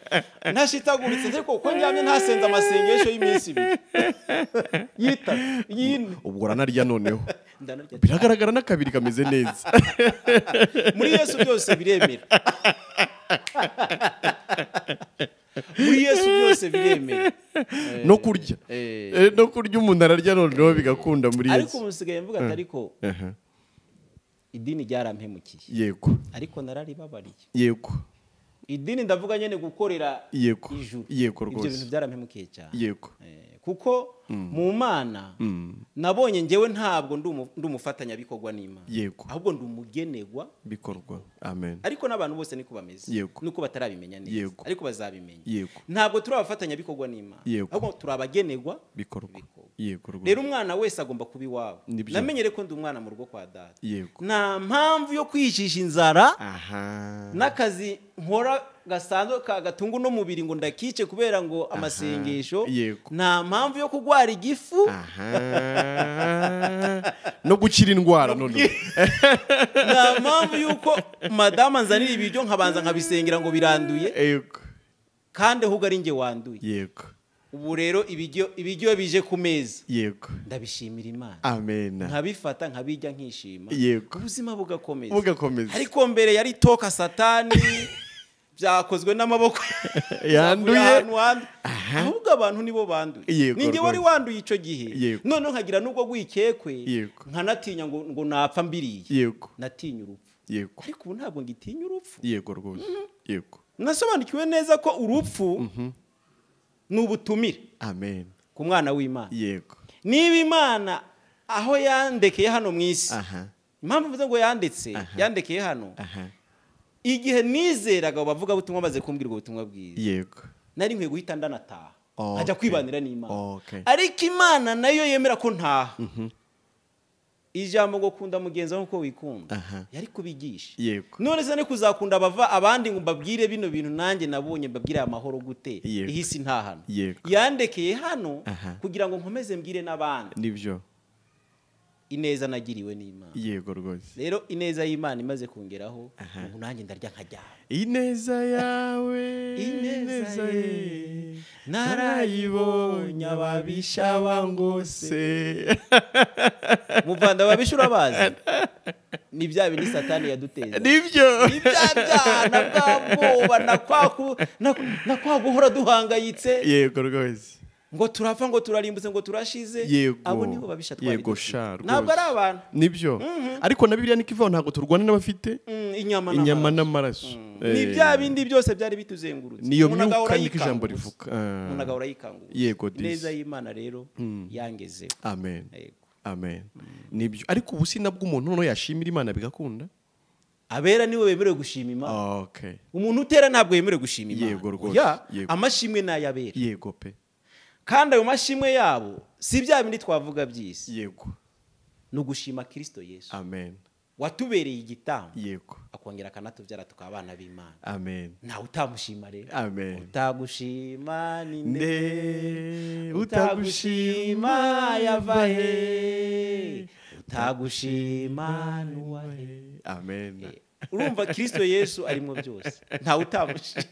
ntashitaguritse, ariko uko ndyamye ntasenza amasengesho y'iminsi ibiri yita yine. Ubwo uranarya noneho, biragaragara n'akabiri kameze neza. Muri Yesu byose biremera. Muri Yesu byose biremera. No kurya, no kurya umuntu ararya noneho bigakunda muri Yesu. Ariko musigaye mvuga ati ariko idini ryarampemukiye, yego, ariko nararibabariye, yego. Idini ndavuga nyene gukorera ijuru, yego rwose, ibyo bintu byarampemukiye cyane, yego. Kuko mu Mana nabonye ngewe ntabwo ndi umufatanyabikorwa n'Imana, yego, ahubwo ndi umugenerwa bikorwa. Amen. Ariko n'abantu bose niko bameze, nuko batarabimenya neza, ariko bazabimenya. Ntabwo turi abafatanyabikorwa n'Imana, ahubwo turi abagenerwa bikorwa, yego rwose. Rero umwana wese agomba kuba iwawe. Namenyere ko ndi umwana mu rugo kwa data, nta mpamvu yo kwijijisha inzara n'akazi nkora gasanzwe kagatunga no mubiri ngo ndakice kubera ngo amasengesho. Nta mpamvu yo kugwara igifu no gukira indwara none. Nta mpamvu yuko madama nzanira ibiryo nkabanza nkabisengera ngo biranduye, yego, kandi ahubwo ari nge wanduye, yego. Ubu rero ibiryo bije ku meza, yego, ndabishimira Imana, amen, nkabifata nkabijya nkishima, yego, ubuzima bugakomeza. Ariko mbere yari toka satani byakozwe n'amaboko yanduye, ahubwo abantu nibo banduye. Ninjye wari wanduye icyo gihe, none nkagira nubwo gwikekwe, nkanatinya ngo napfa mbiriye, yego, natinya urupfu, yego. Ariko ubu ntabwo ngitinya urupfu, yego rwose, yego. Nasobanukiwe neza ko urupfu ni ubutumire, amen, ku mwana w'Imana, yego. Niba Imana aho yandekeye hano mu isi, impamvu mvuze ngo yandetse, yandekeye hano, igihe nizeraga bavuga butumwa baze kumbwira ubutumwa bwiza, yego, nari nkwiye guhita ndanataha nkajya kwibanira n'Imana. Ariko Imana nayo yemera ko ntaha, Ijambo ngo kunda mugenzi wawe nkuko wikunda yari kubigisha. Yego. None se ni kuzakunda abava abandi ngo mbabwire bino bintu nanjye nabonye mbabwire amahoro gute ihisi nta hano. Yandekeye hano kugira ngo nkomeze mbwire n'abandi. Nibyo. Ineza nagiriwe n'Imana. Yego rwose. Rero ineza y'Imana imaze kungeraho ubu nanjye ndarya nkajyana. Ineza yawe, ineza ye narayibonye ababisha bangose. Muvanda ababisha urabazi? Ni bya bindi Satani yaduteza. Nibyo. Ni bya byana bwabwoba na kwa guhora duhangayitse. Yego rwose. Ngo turapfa ngo turarimbutse ngo turashize. Abo nibo babisha twari. Yego sha rwose. Ntabwo ari abantu. Nibyo. Ariko na Bibiliya niko ivaho ntabwo turwana n'abafite inyama n'amaraso. Ni bya bindi byose byari bituzengurutse. Niyo myuka niko ijambo rivuga. Umuntu agahora yikangura. Yego disi. Ineza y'Imana rero yangezeho. Amen. Amen. Nibyo. Ariko ubu sinabwo umuntu noneho yashimira Imana bigakunda. Abera niwe wemerewe gushima Imana. Okay. Umuntu utera ntabwo yemerewe gushima Imana. Yego rwose. Amashimwe n'ayabera. Yego pe. Kandi ayo mashimwe yabo si bya bindi twavuga by'isi. Yego. No gushima Kristo Yesu. Amen. Watubereye igitambo. Yego. Akongera akanatubyara tukabana b'Imana. Amen. Nawe utamushima rero. Amen. Utagushima ni nde? Utagushima yava he? Utagushima nuwahe? Amen. Urumva Kristo Yesu arimo byose. Nta utamushima.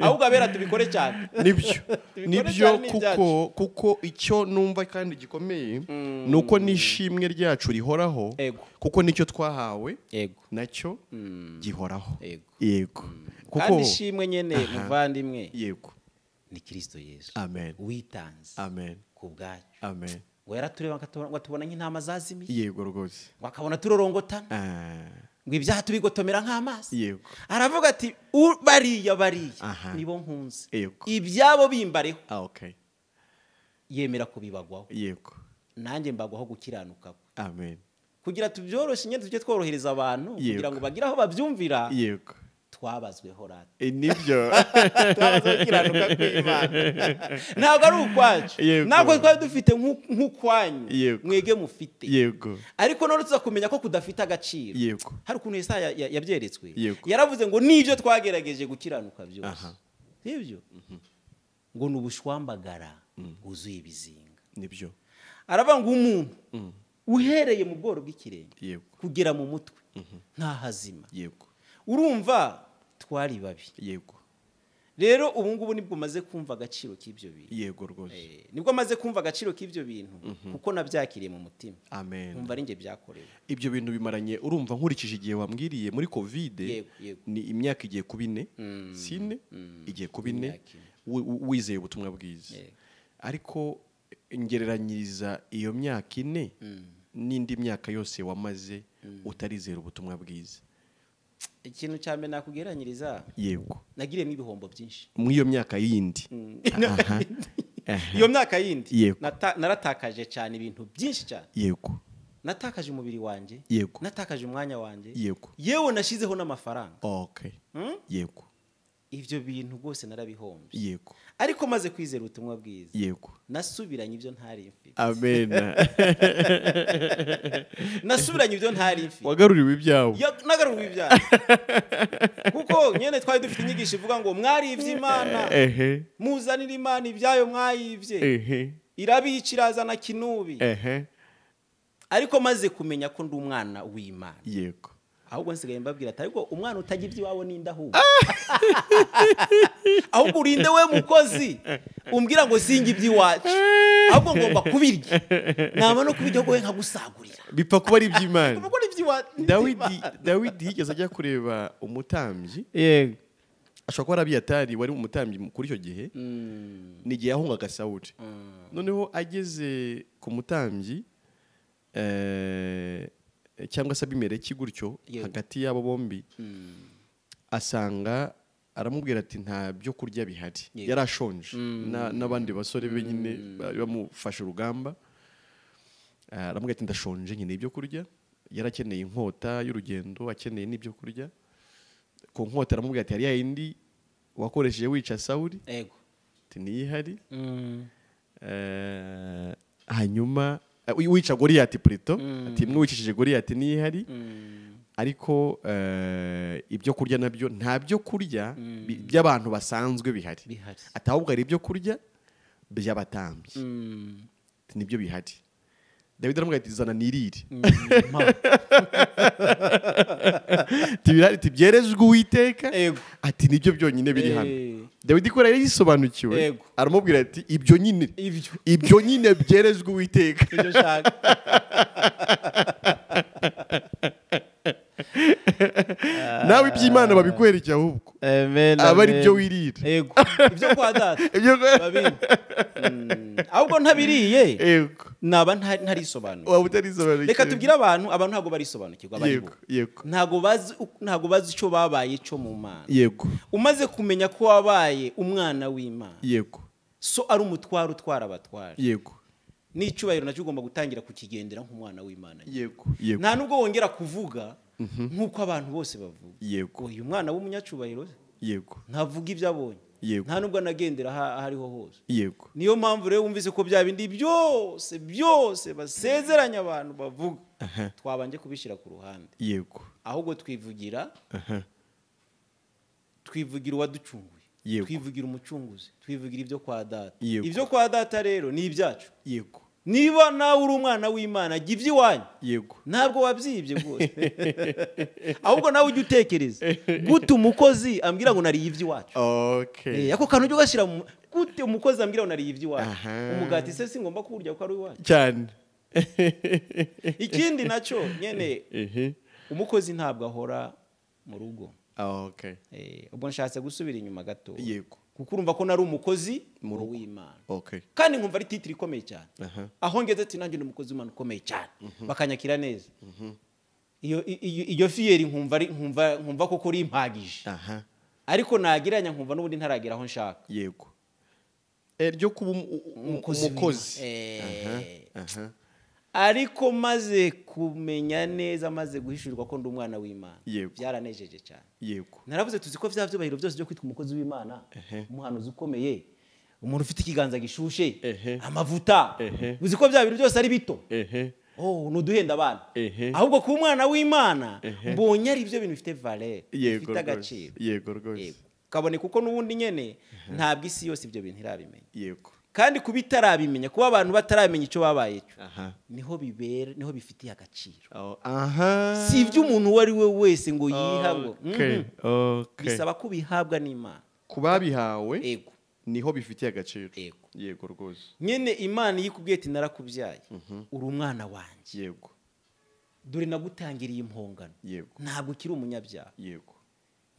Ahubwo abera tubikore cyane. Nibyo. Nibyo kuko icyo numva kandi gikomeye nuko nishimwe ryacu rihoraho kuko nicyo twahawe nacyo gihoraho. Yego. Kuko kandi ishimwe nyene muvandimwe. Yego. Ni Kristo Yesu. Amen. Witanze. Amen. Ku bwacu. Amen. Ngo yaratureba ngo tubona nk'intama zazimiye. Yego rwose. Ngo akabona turorongotana. Ngo ibyaha tubigotomera nk'amazi. Yego. Aravuga ati bariya nibo nkunze. Ibyabo bimbareho. Okay. Yemera kubibagwaho. Yego. Nanjye mbagwaho gukiranuka. Amen. Kugira tubyoroshye nyine tujye tworohereza abantu kugira ngo bagire aho babyumvira. Yego. Twabazweho rata. Nibyo. Twabazweho gukiranuka kw'Imana. Ntabwo ari ukwacu. Ntabwo twari dufite nk'ukwanyu. Mwege mufite. Yego. Ariko none tuza kumenya ko kudafite agaciro. Yego. Hari ukuntu Yesaya yabyeretswe. Yaravuze ngo nibyo twagerageje gukiranuka byose. Nibyo. Ngo ni ubushwambagara bwuzuye ibizinga. Nibyo. Aravuga ngo umuntu uhereye mu bworo bw'ikirenge kugera mu mutwe nta hazima. Yego. Urumva twari babi. Yego. Rero ubu ngubu nibwo maze kumva agaciro k'ibyo bintu. Yego rwose. Nibwo maze kumva agaciro k'ibyo bintu kuko nabyakiriye mu mutima. Amen. Kumva ari nge byakorewe. Ibyo bintu bimaranye urumva nkurikije igihe wambwiriye muri Covid. Yego. Ni imyaka igiye kuba ine. Sine igiye kuba ine wizeye ubutumwa bwiza. Ariko ngereranyiriza iyo myaka ine n'indi myaka yose wamaze utarizera ubutumwa bwiza. Ikintu cya mbere nakugereranyiriza. Yego. Nagiriyemo ibihombo byinshi. Muri iyo myaka yindi. Iyo myaka yindi naratakaje cyane ibintu byinshi cyane. Yego. Natakaje umubiri wanjye. Yego. Natakaje umwanya wanjye. Yego. Yewe nashizeho n'amafaranga. Okay. Yego. Ibyo bintu rwose narabihombye. Yego. Ariko maze kwizera ubutumwa bwiza. Yego. Nasubiranye ibyo ntari mfite. Amen. Nasubiranye ibyo ntari mfite. Wagaruriwe ibyawe. Nagaruriwe ibyawe. Kuko nyene twari dufite inyigisho ivuga ngo mwarivye Imana. Ehe. Muzanira Imana ibyayo mwayivye. Ehe. Irabica kinubi. Ehe. Ariko maze kumenya ko ndi umwana w'Imana. Yego. Ahubwo nsigaye mbabwira ati ariko umwana utajya iby'iwabo n'inda ahubwo. Ahubwo urinde we mukozi umbwira ngo singe iby'iwacu. Ahubwo ngomba kubirya. Nama no kubirya ahubwo we nkagusagurira. Bipfa kuba ari iby'Imana. Kuko ari iby'iwacu. Dawidi yigeze ajya kureba umutambyi. Yego. Ashobora kuba ari Abiyatari wari umutambyi kuri icyo gihe. Ni igihe yahungaga Sawuli. Noneho ageze ku mutambyi cyangwa se Abimeleki gutyo hagati yabo bombi asanga aramubwira ati nta byo kurya bihari. Yarashonje n'abandi basore be nyine bamufashe urugamba. Aramubwira ati ndashonje nkeneye ibyo kurya. Yarakeneye inkota y'urugendo, akeneye n'ibyo kurya. Ku nkota aramubwira ati hari ya yindi wakoresheje wica Sawuli. Yego. Ati niyihari. Hanyuma Wica Goliyati plutôt, ati imwe wicishije Goliyati niyo ihari. Ariko ibyo kurya nabyo nta byo kurya by'abantu basanzwe bihari. Ati ahubwo ari ibyo kurya by'abatambyi. Nibyo bihari. Dawidi aramubwira ati zana nirire. Ati byerejwe Uwiteka. Ati nibyo byonyine biri hano. Dawidi ko yari yisobanukiwe aramubwira ati ibyo nyine ibyo nyine byerejwe Uwiteka. Ibyo nshaka. Nawe iby'Imana babikwerekeye ahubwo. Aba ari byo wirira. Yego. Ibyo kwa data. Babiri. Ahubwo ntabiriye. Yego. Naba ntarisobanukiwe. Waba utarisobanukiwe. Reka tubwire abantu ntago barisobanukirwa abaribo. Yego. Ntago bazi icyo babaye cyo mu Mana. Yego. Umaze kumenya ko wabaye umwana w'Imana. Yego. So ari umutwaro utwara abatwara. Yego. N'icyubahiro nacyo ugomba gutangira kukigendera nk'umwana w'Imana. Yego. Yego. Nta nubwo wongera kuvuga nkuko abantu bose bavuga. Yego. Uyu mwana w'umunyacubahiro. Yego. Ntavuga ibyo abonye. Yego. Nta nubwo anagendera ahariho hose. Yego. Niyo mpamvu rero wumvise ko bya bindi byose byose basezeranya abantu bavuga twabanje kubishyira ku ruhande. Yego. Ahubwo twivugira twivugira uwaducunguye. Yego. Twivugira umucunguzi, twivugira ibyo kwa data. Yego. Ibyo kwa data rero ni ibyacu. Yego. Niba nawe uri umwana w'Imana jya iby'iwanyu. Yego. Ntabwo wabyibye rwose. Ahubwo nawe ujye utekereza gute umukozi ambwira ngo nariye iby'iwacu. Okay. Ako kantu ujye ugashyira gute umukozi ambwira ngo nariye iby'iwacu. Umugati se singomba kuwurya kuko ari iwacu. Cyane. Ikindi nacyo nyene umukozi ntabwo ahora mu rugo. Okay. Ubwo nshatse gusubira inyuma gato. Yego. Kuko urumva ko nari umukozi w'Imana. Okay. Kandi nkumva ari titire ikomeye cyane. Aho ngeze ati nanjye ndi umukozi w'Imana ukomeye cyane. Bakanyakira neza. Iyo fiyeri nkumva koko uri impagije. Ariko nagiranya nkumva n'ubundi ntaragera aho nshaka. Yego. Ryo kuba umukozi. Ariko maze kumenya neza, maze guhishurirwa ko ndi umwana w'Imana, byaranejeje cyane. Yego. Naravuze tuzi ko vya byubahiro byose byo kwitwa umukozi w'Imana, umuhanuzi ukomeye, umuntu ufite ikiganza gishushe, amavuta, uzi ko bya bintu byose ari bito. Oh, nuduhenda abana. Ahubwo kuba umwana w'Imana mbonye ari byo bintu bifite valeur, bifite agaciro. Yego rwose. Kabone kuko n'ubundi nyene ntabwo isi yose ibyo bintu irabimenya. Yego. Kandi kubitarabimenya, kuba abantu bataramenya icyo babaye cyo, niho bibera, niho bifitiye agaciro. Si ibyo umuntu uwo ari we wese ngo yiha ngo bisaba kubihabwa n'Imana. Kubabihawe yego niho bifitiye agaciro. Yego. Yego rwose. Nyene Imana yikubwiye ati narakubyaye, uri umwana wanjye. Yego. Dore nagutangiriye impongano. Yego. Ntabwo ukiri umunyabyaha. Yego.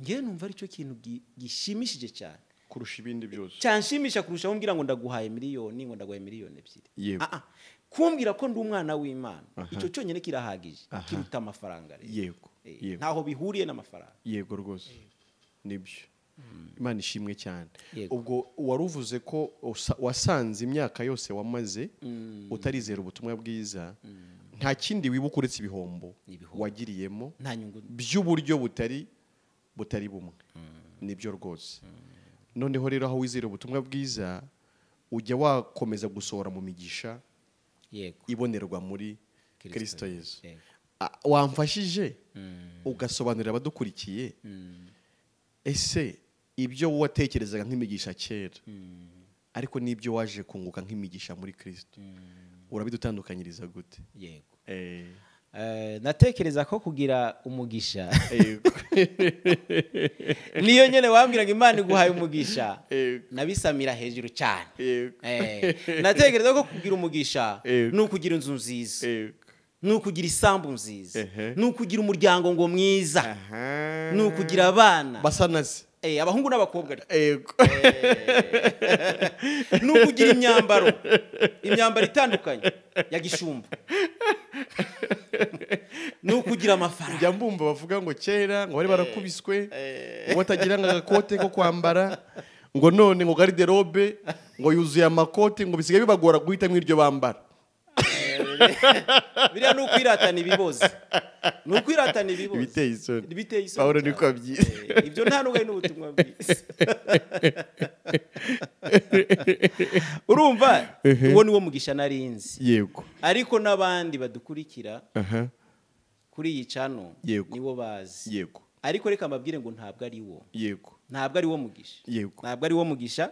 Ngewe numva ari cyo kintu gishimishije cyane kurusha ibindi byose. Cyanshimisha kurusha umbwira ngo ndaguhaye miliyoni, ngo ndaguhaye miliyoni 2. Kumbwira ko ndi umwana w'Imana, icyo cyonyine kirahagije, kiruta amafaranga rero. Yego. Ntaho bihuriye n'amafaranga. Yego rwose. Nibyo. Imana ishimwe cyane. Ubwo waruvuze ko wasanze imyaka yose wamaze utarizera ubutumwa bwiza, nta kindi wibuka uretse ibihombo wagiriyemo by'uburyo butari bumwe. Nibyo rwose. Noneho rero aho wizera ubutumwa bwiza ujya wakomeza gusohora mu migisha ibonerwa muri Kristo Yesu. Wamfashije ugasobanurira abadukurikiye, ese ibyo watekerezaga nk'imigisha kera ariko n'ibyo waje kunguka nk'imigisha muri Kristo urabidutandukanyiriza gute? Yego. Natekereza ko kugira umugisha niyo nyene wambwiraga Imana iguhaye umugisha nabisamira hejuru cyane. Natekereza ko kugira umugisha ni ukugira inzu nziza, ni ukugira isambu nziza, ni ukugira umuryango ngo mwiza, ni ukugira abana basa naze, abahungu n'abakobwa, ni ukugira imyambaro itandukanye ya gishumba, ni ukugira amafaranga. Njya mbumva bavuga ngo kera ngo bari barakubiswe ngo batagira ngo agakote ko kwambara, ngo none ngo garde-robe ngo yuzuye amakote, ngo bisigaye bibagora guhitamo iryo bambara. Biriya ni ukwiratana ibiboze. Ni ukwiratana ibiboze. Biteye isoni. Biteye isoni. Pawulo niko abyita. Ibyo nta nubwo ari n'ubutumwa bwiza. Urumva uwo niwo mugisha narinzi. Yego. Ariko n'abandi badukurikira kuri iyi channel niwo bazi. Yego. Ariko reka mbabwire ngo ntabwo ari wo. Yego. Ntabwo ari wo mugisha. Yego. Ntabwo ari wo mugisha.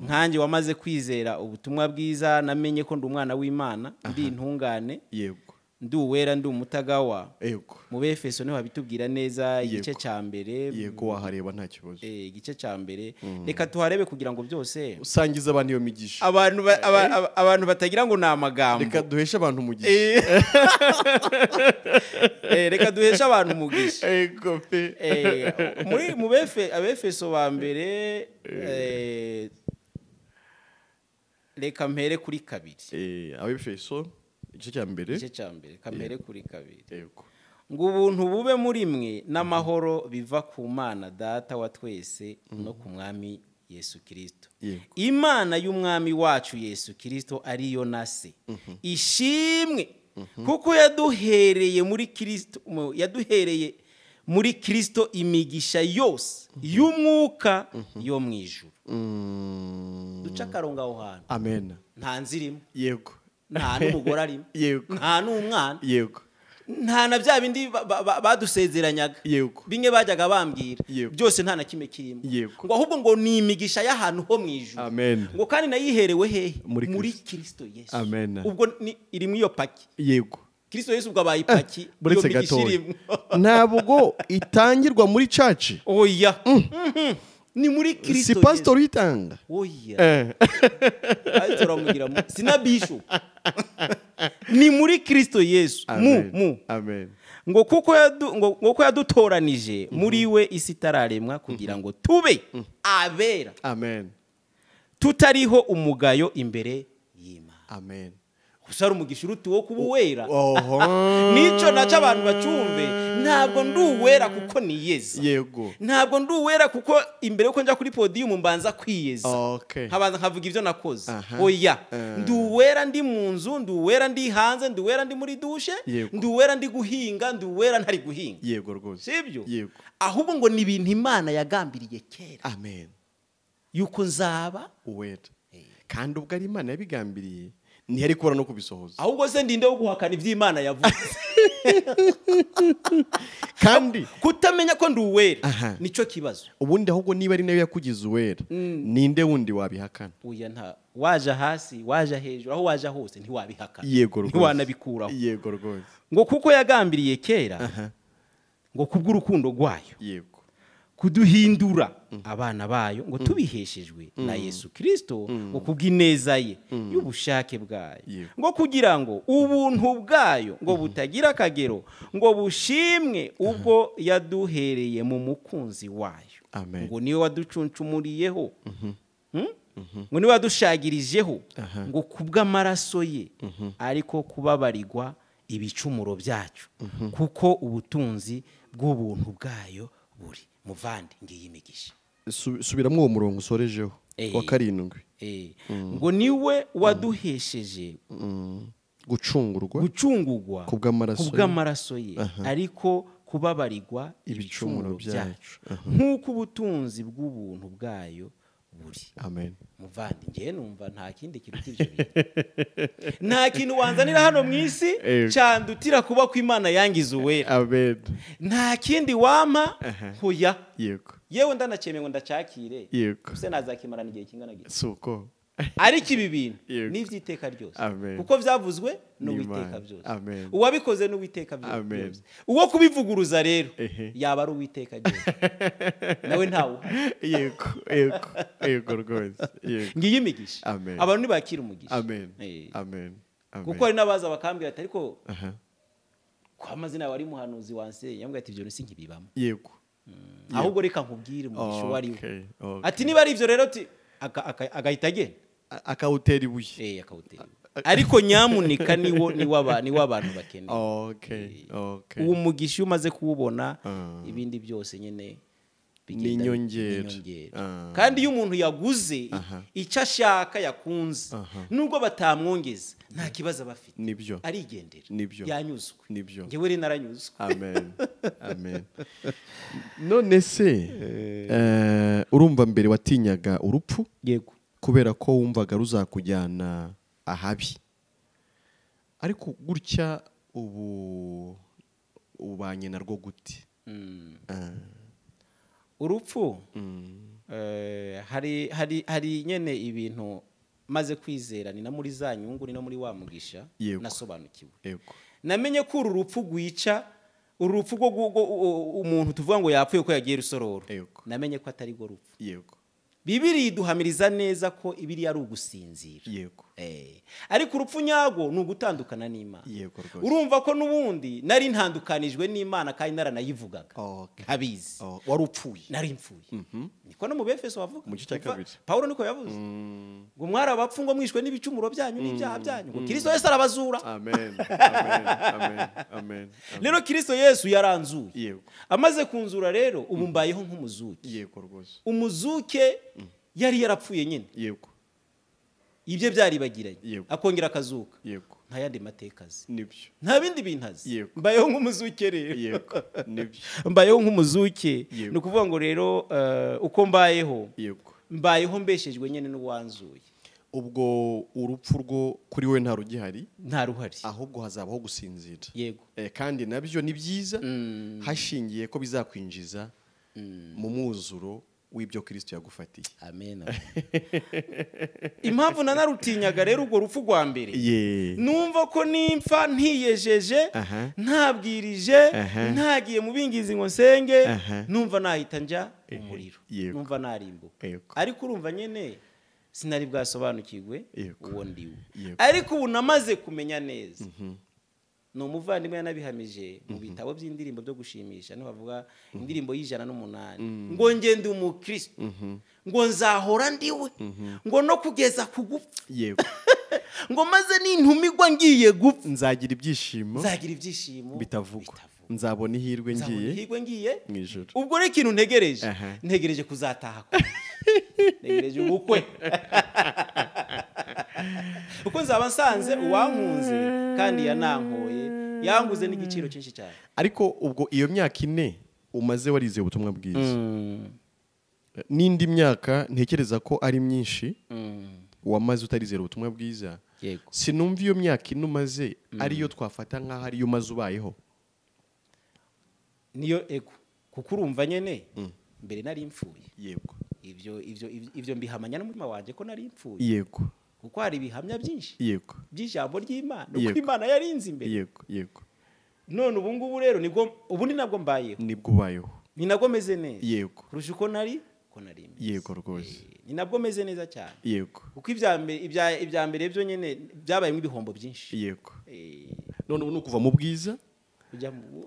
Nkanjye wamaze kwizera ubutumwa bwiza, namenye ko ndi umwana w'Imana, ndi intungane. Yego. Ndi uwera, ndi umutagawa. Yego. Mu Befeso niho habitubwira neza igice cya mbere. Yego, wahareba nta kibazo. Igice cya mbere. Reka tuharebe kugira ngo byose usangize abantu iyo migisha. Abantu batagira ngo ni amagambo. Reka duheshe abantu umugisha. Reka duheshe abantu umugisha. Yego pe. Muri mu Abefeso ba mbere, reka mpere kuri 2. Abefeso igice cya mbere. Igice cya mbere, kamere kuri 2. Yego. Ngo ubuntu bube muri mwe n'amahoro biva ku Mana Data wa twese no ku Mwami Yesu Kristo. Imana y'Umwami wacu Yesu Kristo ariyo na se. Ishimwe kuko yaduhereye muri Kristo, yaduhereye muri Kristo imigisha yose y'umwuka yo mu ijuru. Duca akarongo aho hantu. Amen. Nta nzirimo. Yego. Nta n'umugore arimo. Yego. Nta n'umwana. Yego. Nta na bya bindi badusezeranyaga. Yego. Bimwe bajyaga bambwira. Yego. Byose nta na kimwe kirimo. Yego. Ngo ahubwo ngo ni imigisha y'ahantu ho mu ijuru. Amen. Ngo kandi nayiherewe hehe? Muri Kristo Yesu. Amen. Ubwo ni iri mu iyo paki. Yego. Kristo Yesu ubwo abaye ipaki. Iyo migisha irimo. Ntabwo itangirwa muri church. Oya. Ni muri Kristo. Si pastor uyitanga. Oya. Pastor amugira sina bishop. Ni muri Kristo Yesu. Mu. Amen. Ngo kuko yadutoranije muri we isi itararemwa kugira ngo tube abera. Amen. Tutariho umugayo imbere y'Imana. Amen. Gusa umugisha uruti wo kuba uwera. Nico naca abantu bacumve, ntabwo ndi uwera kuko niyeza. Yego. Ntabwo ndi uwera kuko imbere yuko njya kuri podium mbanza kwiyeza. Okay. Nkabanza nkavuga ivyo nakoze. Oya. Ndi uwera ndi mu nzu, ndi uwera ndi hanze, ndi uwera ndi muri dushe, ndi uwera ndi guhinga, ndi uwera ntari guhinga. Yego rwose. Sibyo? Yego. Ahubwo ngo ni ibintu Imana yagambiriye kera. Amen. Yuko nzaba uwera. Kandi ubwo ari Imana yabigambiriye ntiyari kubura no kubisohoza. Ahubwo se ndinde wo guhakana iby'Imana yavuze. Kandi kutamenya ko ndi uwera nico kibazo. Ubundi ahubwo niba ari nayo yakugize uwera, ninde wundi wabihakana? Oya, nta waja hasi, waja hejuru, aho waja hose ntiwabihakana. Yego rwose. Ntiwanabikuraho. Yego rwose. Ngo kuko yagambiriye kera ngo kubw'urukundo rwayo. Yego. Kuduhindura abana bayo ngo tubiheshejwe na Yesu Kristo ngo kubw'ineza ye y'ubushake bwayo, ngo kugira ngo ubuntu bwayo ngo butagira akagero ngo bushimwe ubwo yaduhereye mu mukunzi wayo. Amen. Ngo niwe waducuncumuriyeho, ngo niwe wadushagirijeho ngo kubw'amaraso ye, ariko kubabarirwa ibicumuro byacu, kuko ubutunzi bw'ubuntu bwayo buri. Muvandi, ngiyi imigisha. Subiramo uwo murongo usorejeho wa 7. Ngo niwe waduhesheje gucungurwa kubw'amaraso ye, ariko kubabarirwa ibicumuro byacu, nk'uko ubutunzi bw'ubuntu bwayo buri. Amen. Muvandi, ngiye numva nta kindi kiruta ibyo bintu. Nta kintu wanzanira hano mu isi cyandutira kuba ko Imana yangize uwera. Amen. Nta kindi wampa hoya. Yego. Yewe ndanacemye ngo ndacakire. Yego. Se nazakimarana igihe kingana gite? Suko. Ariko ibi bintu n'ivyiteka ryose. Kuko vyavuzwe n'Uwiteka byose. Uwabikoze n'Uwiteka byose. Uwo kubivuguruza rero yaba ari Uwiteka byose. Nawe ntawe. Yego, yego, yego rwose. Ngiyi imigisha. Abantu ntibakira umugisha. Amen. Amen. Kuko hari nabaza bakambwira ati ariko kwa amazina wari muhanuzi wanse yambwira ati ibyo sinkibibamo. Yego. Ahubwo reka nkubwire umugisha wari we. Ati niba ari ivyo rero ati agahita agenda akawutera ibuye. Akawutera ibuye. Ariko nyamuneka niwo niwo abantu bakeneye. Okay. Uwo mugisha umaze kuwubona ibindi byose nyene N'inyongera. Kandi iyo umuntu yaguze icyo ashaka yakunze, nubwo batamwongeza nta kibazo aba afite, nibyo, arigendera, nibyo, yanyuzwe, nibyo, njyewe rero naranyuzwe. Amen, amen. None se urumva mbere watinyaga urupfu? Yego. Kubera ko wumvaga ruzakujyana ahabi, ariko gutya ubu ubanye narwo gute? Urupfu hari nyene ibintu maze kwizera, ni na muri za nyungu, ni no muri wa mugisha nasobanukiwe. Namenye ko uru rupfu gwica, uru rupfu rwo umuntu tuvuga ngo yapfuye ko yagiye Rusororo, namenye ko atari go rupfu. Yego. Bibiri iduhamiriza neza ko ibiri ari ugusinzira. Yego. Ariko urupfu nyago ni ugutandukana n'Imana. Yego rwose. Urumva ko nubundi nari ntandukanijwe n'Imana kandi naranayivugaga. Nkabizi. Wari upfuye. Nari mpfuye. Niko no mu Befeso bavuga. Mu gice cya kabiri. Paulo niko yavuze. Ngo mwari abapfu ngo mwishwe n'ibicumuro byanyu n'ibyaha byanyu. Ngo Kristo Yesu arabazura. Amen. Amen. Amen. Amen. Rero Kristo Yesu yaranzuye. Yego. Amaze kunzura rero ubu mbayeho nk'umuzuke. Yego rwose. Umuzuke yari yarapfuye nyine. Yego. Ibyo byaribagiranye, akongera akazuka. Yego. Nta yandi mateka azi. Nibyo. Nta bindi bintu azi. Yego. Mbayeho nk'umuzuke rero. Yego. Nibyo. Mbayeho nk'umuzuke. Ni ukuvuga ngo rero uko mbayeho, yego, mbayeho mbeshejwe nyine n'uwanzuye. Ubwo urupfu rwo kuri we nta rugihari, nta ruhari, ahubwo hazabaho gusinzira. Yego. Kandi nabyo ni byiza, hashingiye ko bizakwinjiza mu mwuzuro w'ibyo Kristo yagufatiye. Amen. Impamvu nanarutinyaga rero urwo rupfu rwa mbere, numva ko nimfa ntiyejeje, ntabwirije, ntagiye mu bingizi ngo nsenge, numva nahita nja umuriro, numva narimbuka. Ariko urumva nyene sinari bwasobanukirwe uwo ndiwe. Ariko ubu namaze kumenya neza. Ni umuvandimwe yanabihamije mu bitabo by'indirimbo byo gushimisha, niho bavuga indirimbo y'108 ngo ngende umukristo, ngo nzahora ndiwe, ngo no kugeza ku gupfa. Yego. Ngo maze nintumigwa ngiye gupfa, nzagira ibyishimo, nzagira ibyishimo bitavugwa, nzabona ihirwe ngiye mu ijuru. Ubwo rero ikintu ntegereje, ntegereje kuzataha, ntegereje ubukwe, uko nzaba nsanze uwankunze kandi yanankoye, yanguze n'igiciro cyinshi cyane. Ariko ubwo iyo myaka 4 umaze warize ubutumwa bwiza, n'indi myaka ntekereza ko ari myinshi wamaze utarizera ubutumwa bwiza, sinumva iyo myaka 4 umaze ariyo twafata nkaho ariyo umaze ubayeho. Niyo ego, kuko urumva nyene mbere nari mfuye. Yego. Ibyo mbihamanya n'umutima wanjye ko nari mfuye. Yego. Kuko hari ibihamya byinshi. Yego. By'ijambo ry'Imana, uko Imana yarinze imbere. Yego, yego. None ubu ngubu rero nibwo ubu ni nabwo mbayeho. Nibwo ubayeho. Ni nabwo meze neza. Yego. Kurusha uko nari meze. Yego rwose. Ni nabwo meze neza cyane. Yego. Kuko ibya mbere byo nyene byabayemo ibihombo byinshi. Yego. None ubu nukuva mu bwiza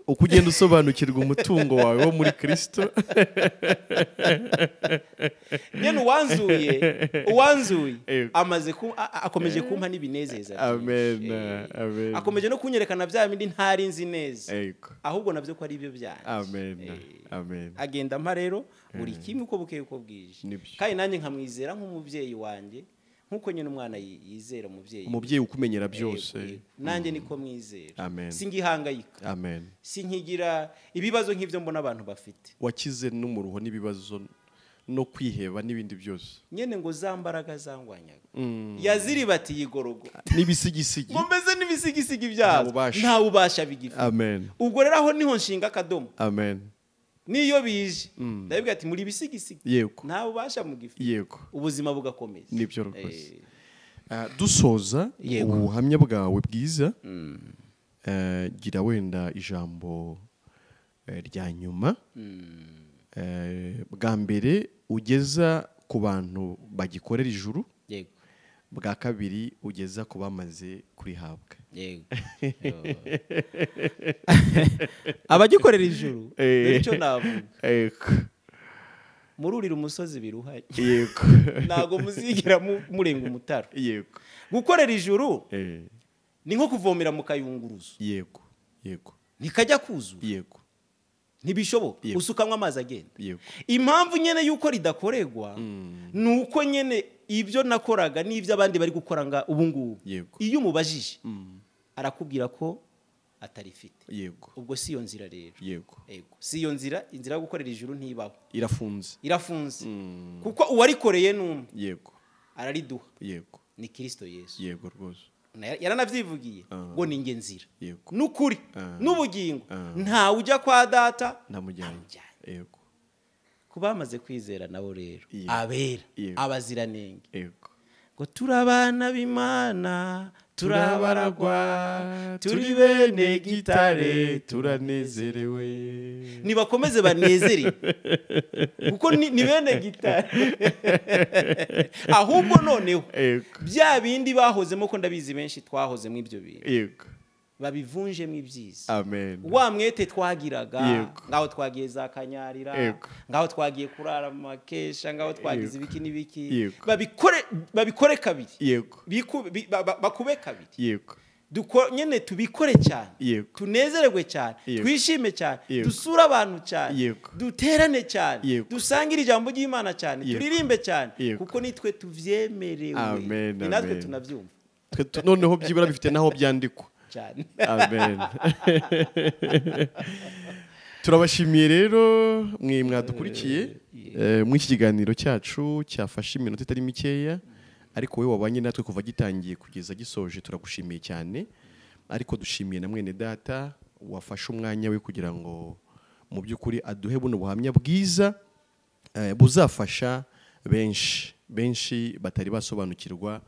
uko ugenda usobanukirwa umutungo wawe wo muri Kristo. Nyene uwanzuye amaze akomeje kumpa n'ibinezeza. Amen. Amen. Akomeje no kunyerekana bya bindi ntari nzi neza, ahubwo navyo ko ari ibyo byanjye. Amen. Amen. Agenda mpa rero buri kimwe uko bukeye uko bwije, kandi nanjye nkamwizera nk'umubyeyi wanjye, nkuko nyine umwana yizera umubyeyi, umubyeyi ukumenyera byose, nanjye niko mwizera. Amen. Singihangayika. Amen. Sinkigira ibibazo nk'ibyo mbona abantu bafite. Wakize n'umuruho n'ibibazo no kwiheba n'ibindi byose. Nyene ngo zambaraga zangwanyaga yaziribatiye igorogo n'ibisigisigi, ngo mbeze n'ibisigisigi byabo nta bubasha bigifite. Amen. Ubwo rero aho niho nshinga akadomo. Amen. Niyo bije ndabibwira ati muri bisigisigi nta bubasha mugifi. Yego. Ubuzima bugakomeza. Nibyo rwose. Dusoza ubuhamya bwawe bwiza, gira wenda ijambo rya nyuma, bwa mbere ugeza ku bantu bagikorera ijuru. Yego. Bwa kabiri ugeza ku bamaze kurihabwa. Yego. Abagikorera ijuru nicyo navuga. Yego. Mururira umusozi biruhanye. Yego. Ntago muzigera murenga umutaro. Yego. Gukorera ijuru ni nko kuvomera mu kayunguruzo. Yego. Yego. Nikajya kuzura. Yego. Ntibishoboka, usukamwe amazi agenda. Impamvu nyene yuko ridakoregwa nuko nyene ibyo nakoraga n'ibyo abandi bari gukora nga ubu ngubu, iyo umubajije arakubwira ko atarifite. Ubwo si iyo nzira rero. Yego, si iyo nzira. Inzira yo gukorera ijuru ntibaho, irafunze. Irafunze kuko uwarikoreye n'umwe. Yego, arariduha. Yego, ni Kristo Yesu. Yego rwose, yaranavyivugiye ngo ni nge nzira n'ukuri n'ubugingo, nta ujya kwa data ntamujyanye. Yego, kubamaze kwizera nabo rero abera abaziranenge. Yego, ngo turabana b'Imana, turabaragwa, turi bene gitare, turanezerewe. Nibakomeze banezere kuko ni bene gitare. Ahubwo noneho bya bindi bahozemo, ko ndabizi benshi twahozemo ibyo bintu. Yego, babivunjemo ibyiza. Amen. Wa mwete twagiraga, ngaho twagiye za Kanyarira, ngaho twagiye kurara mu makesha, ngaho twagize ibiki n'ibiki, babikore kabiri. Yego, bakube kabiri. Yego, nyene tubikore cyane, tunezererwe cyane, twishime cyane, dusure abantu cyane, duterane cyane, dusangire ijambo ry'Imana cyane, turirimbe cyane, kuko nitwe tuvyemerewe, ni natwe tunavyumva. Noneho byibura bifite naho byandikwa. Amen. Turabashimiye rero mwe mwadukurikiye muri iki kiganiro cyacu cyafashe iminota itari mikeya, ariko wowe wabanye natwe kuva gitangiye kugeza gisoje turagushimiye cyane. Ariko dushimiye na mwene data wafashe umwanya we kugira ngo mu by'ukuri aduhe buno buhamya bwiza buzafasha benshi benshi batari basobanukirwa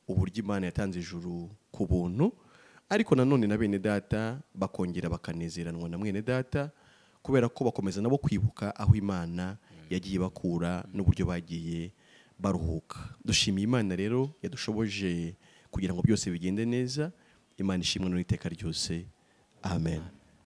uburyo Imana yatanze ijuru ku buntu. Ariko nanone na bene data bakongera bakanezeranwa na mwene data, kubera ko bakomeza nabo kwibuka aho Imana yagiye bakura n'uburyo bagiye baruhuka. Dushimiye Imana rero yadushoboje kugira ngo byose bigende neza. Imana ishimwe n'iteka ryose. Amen.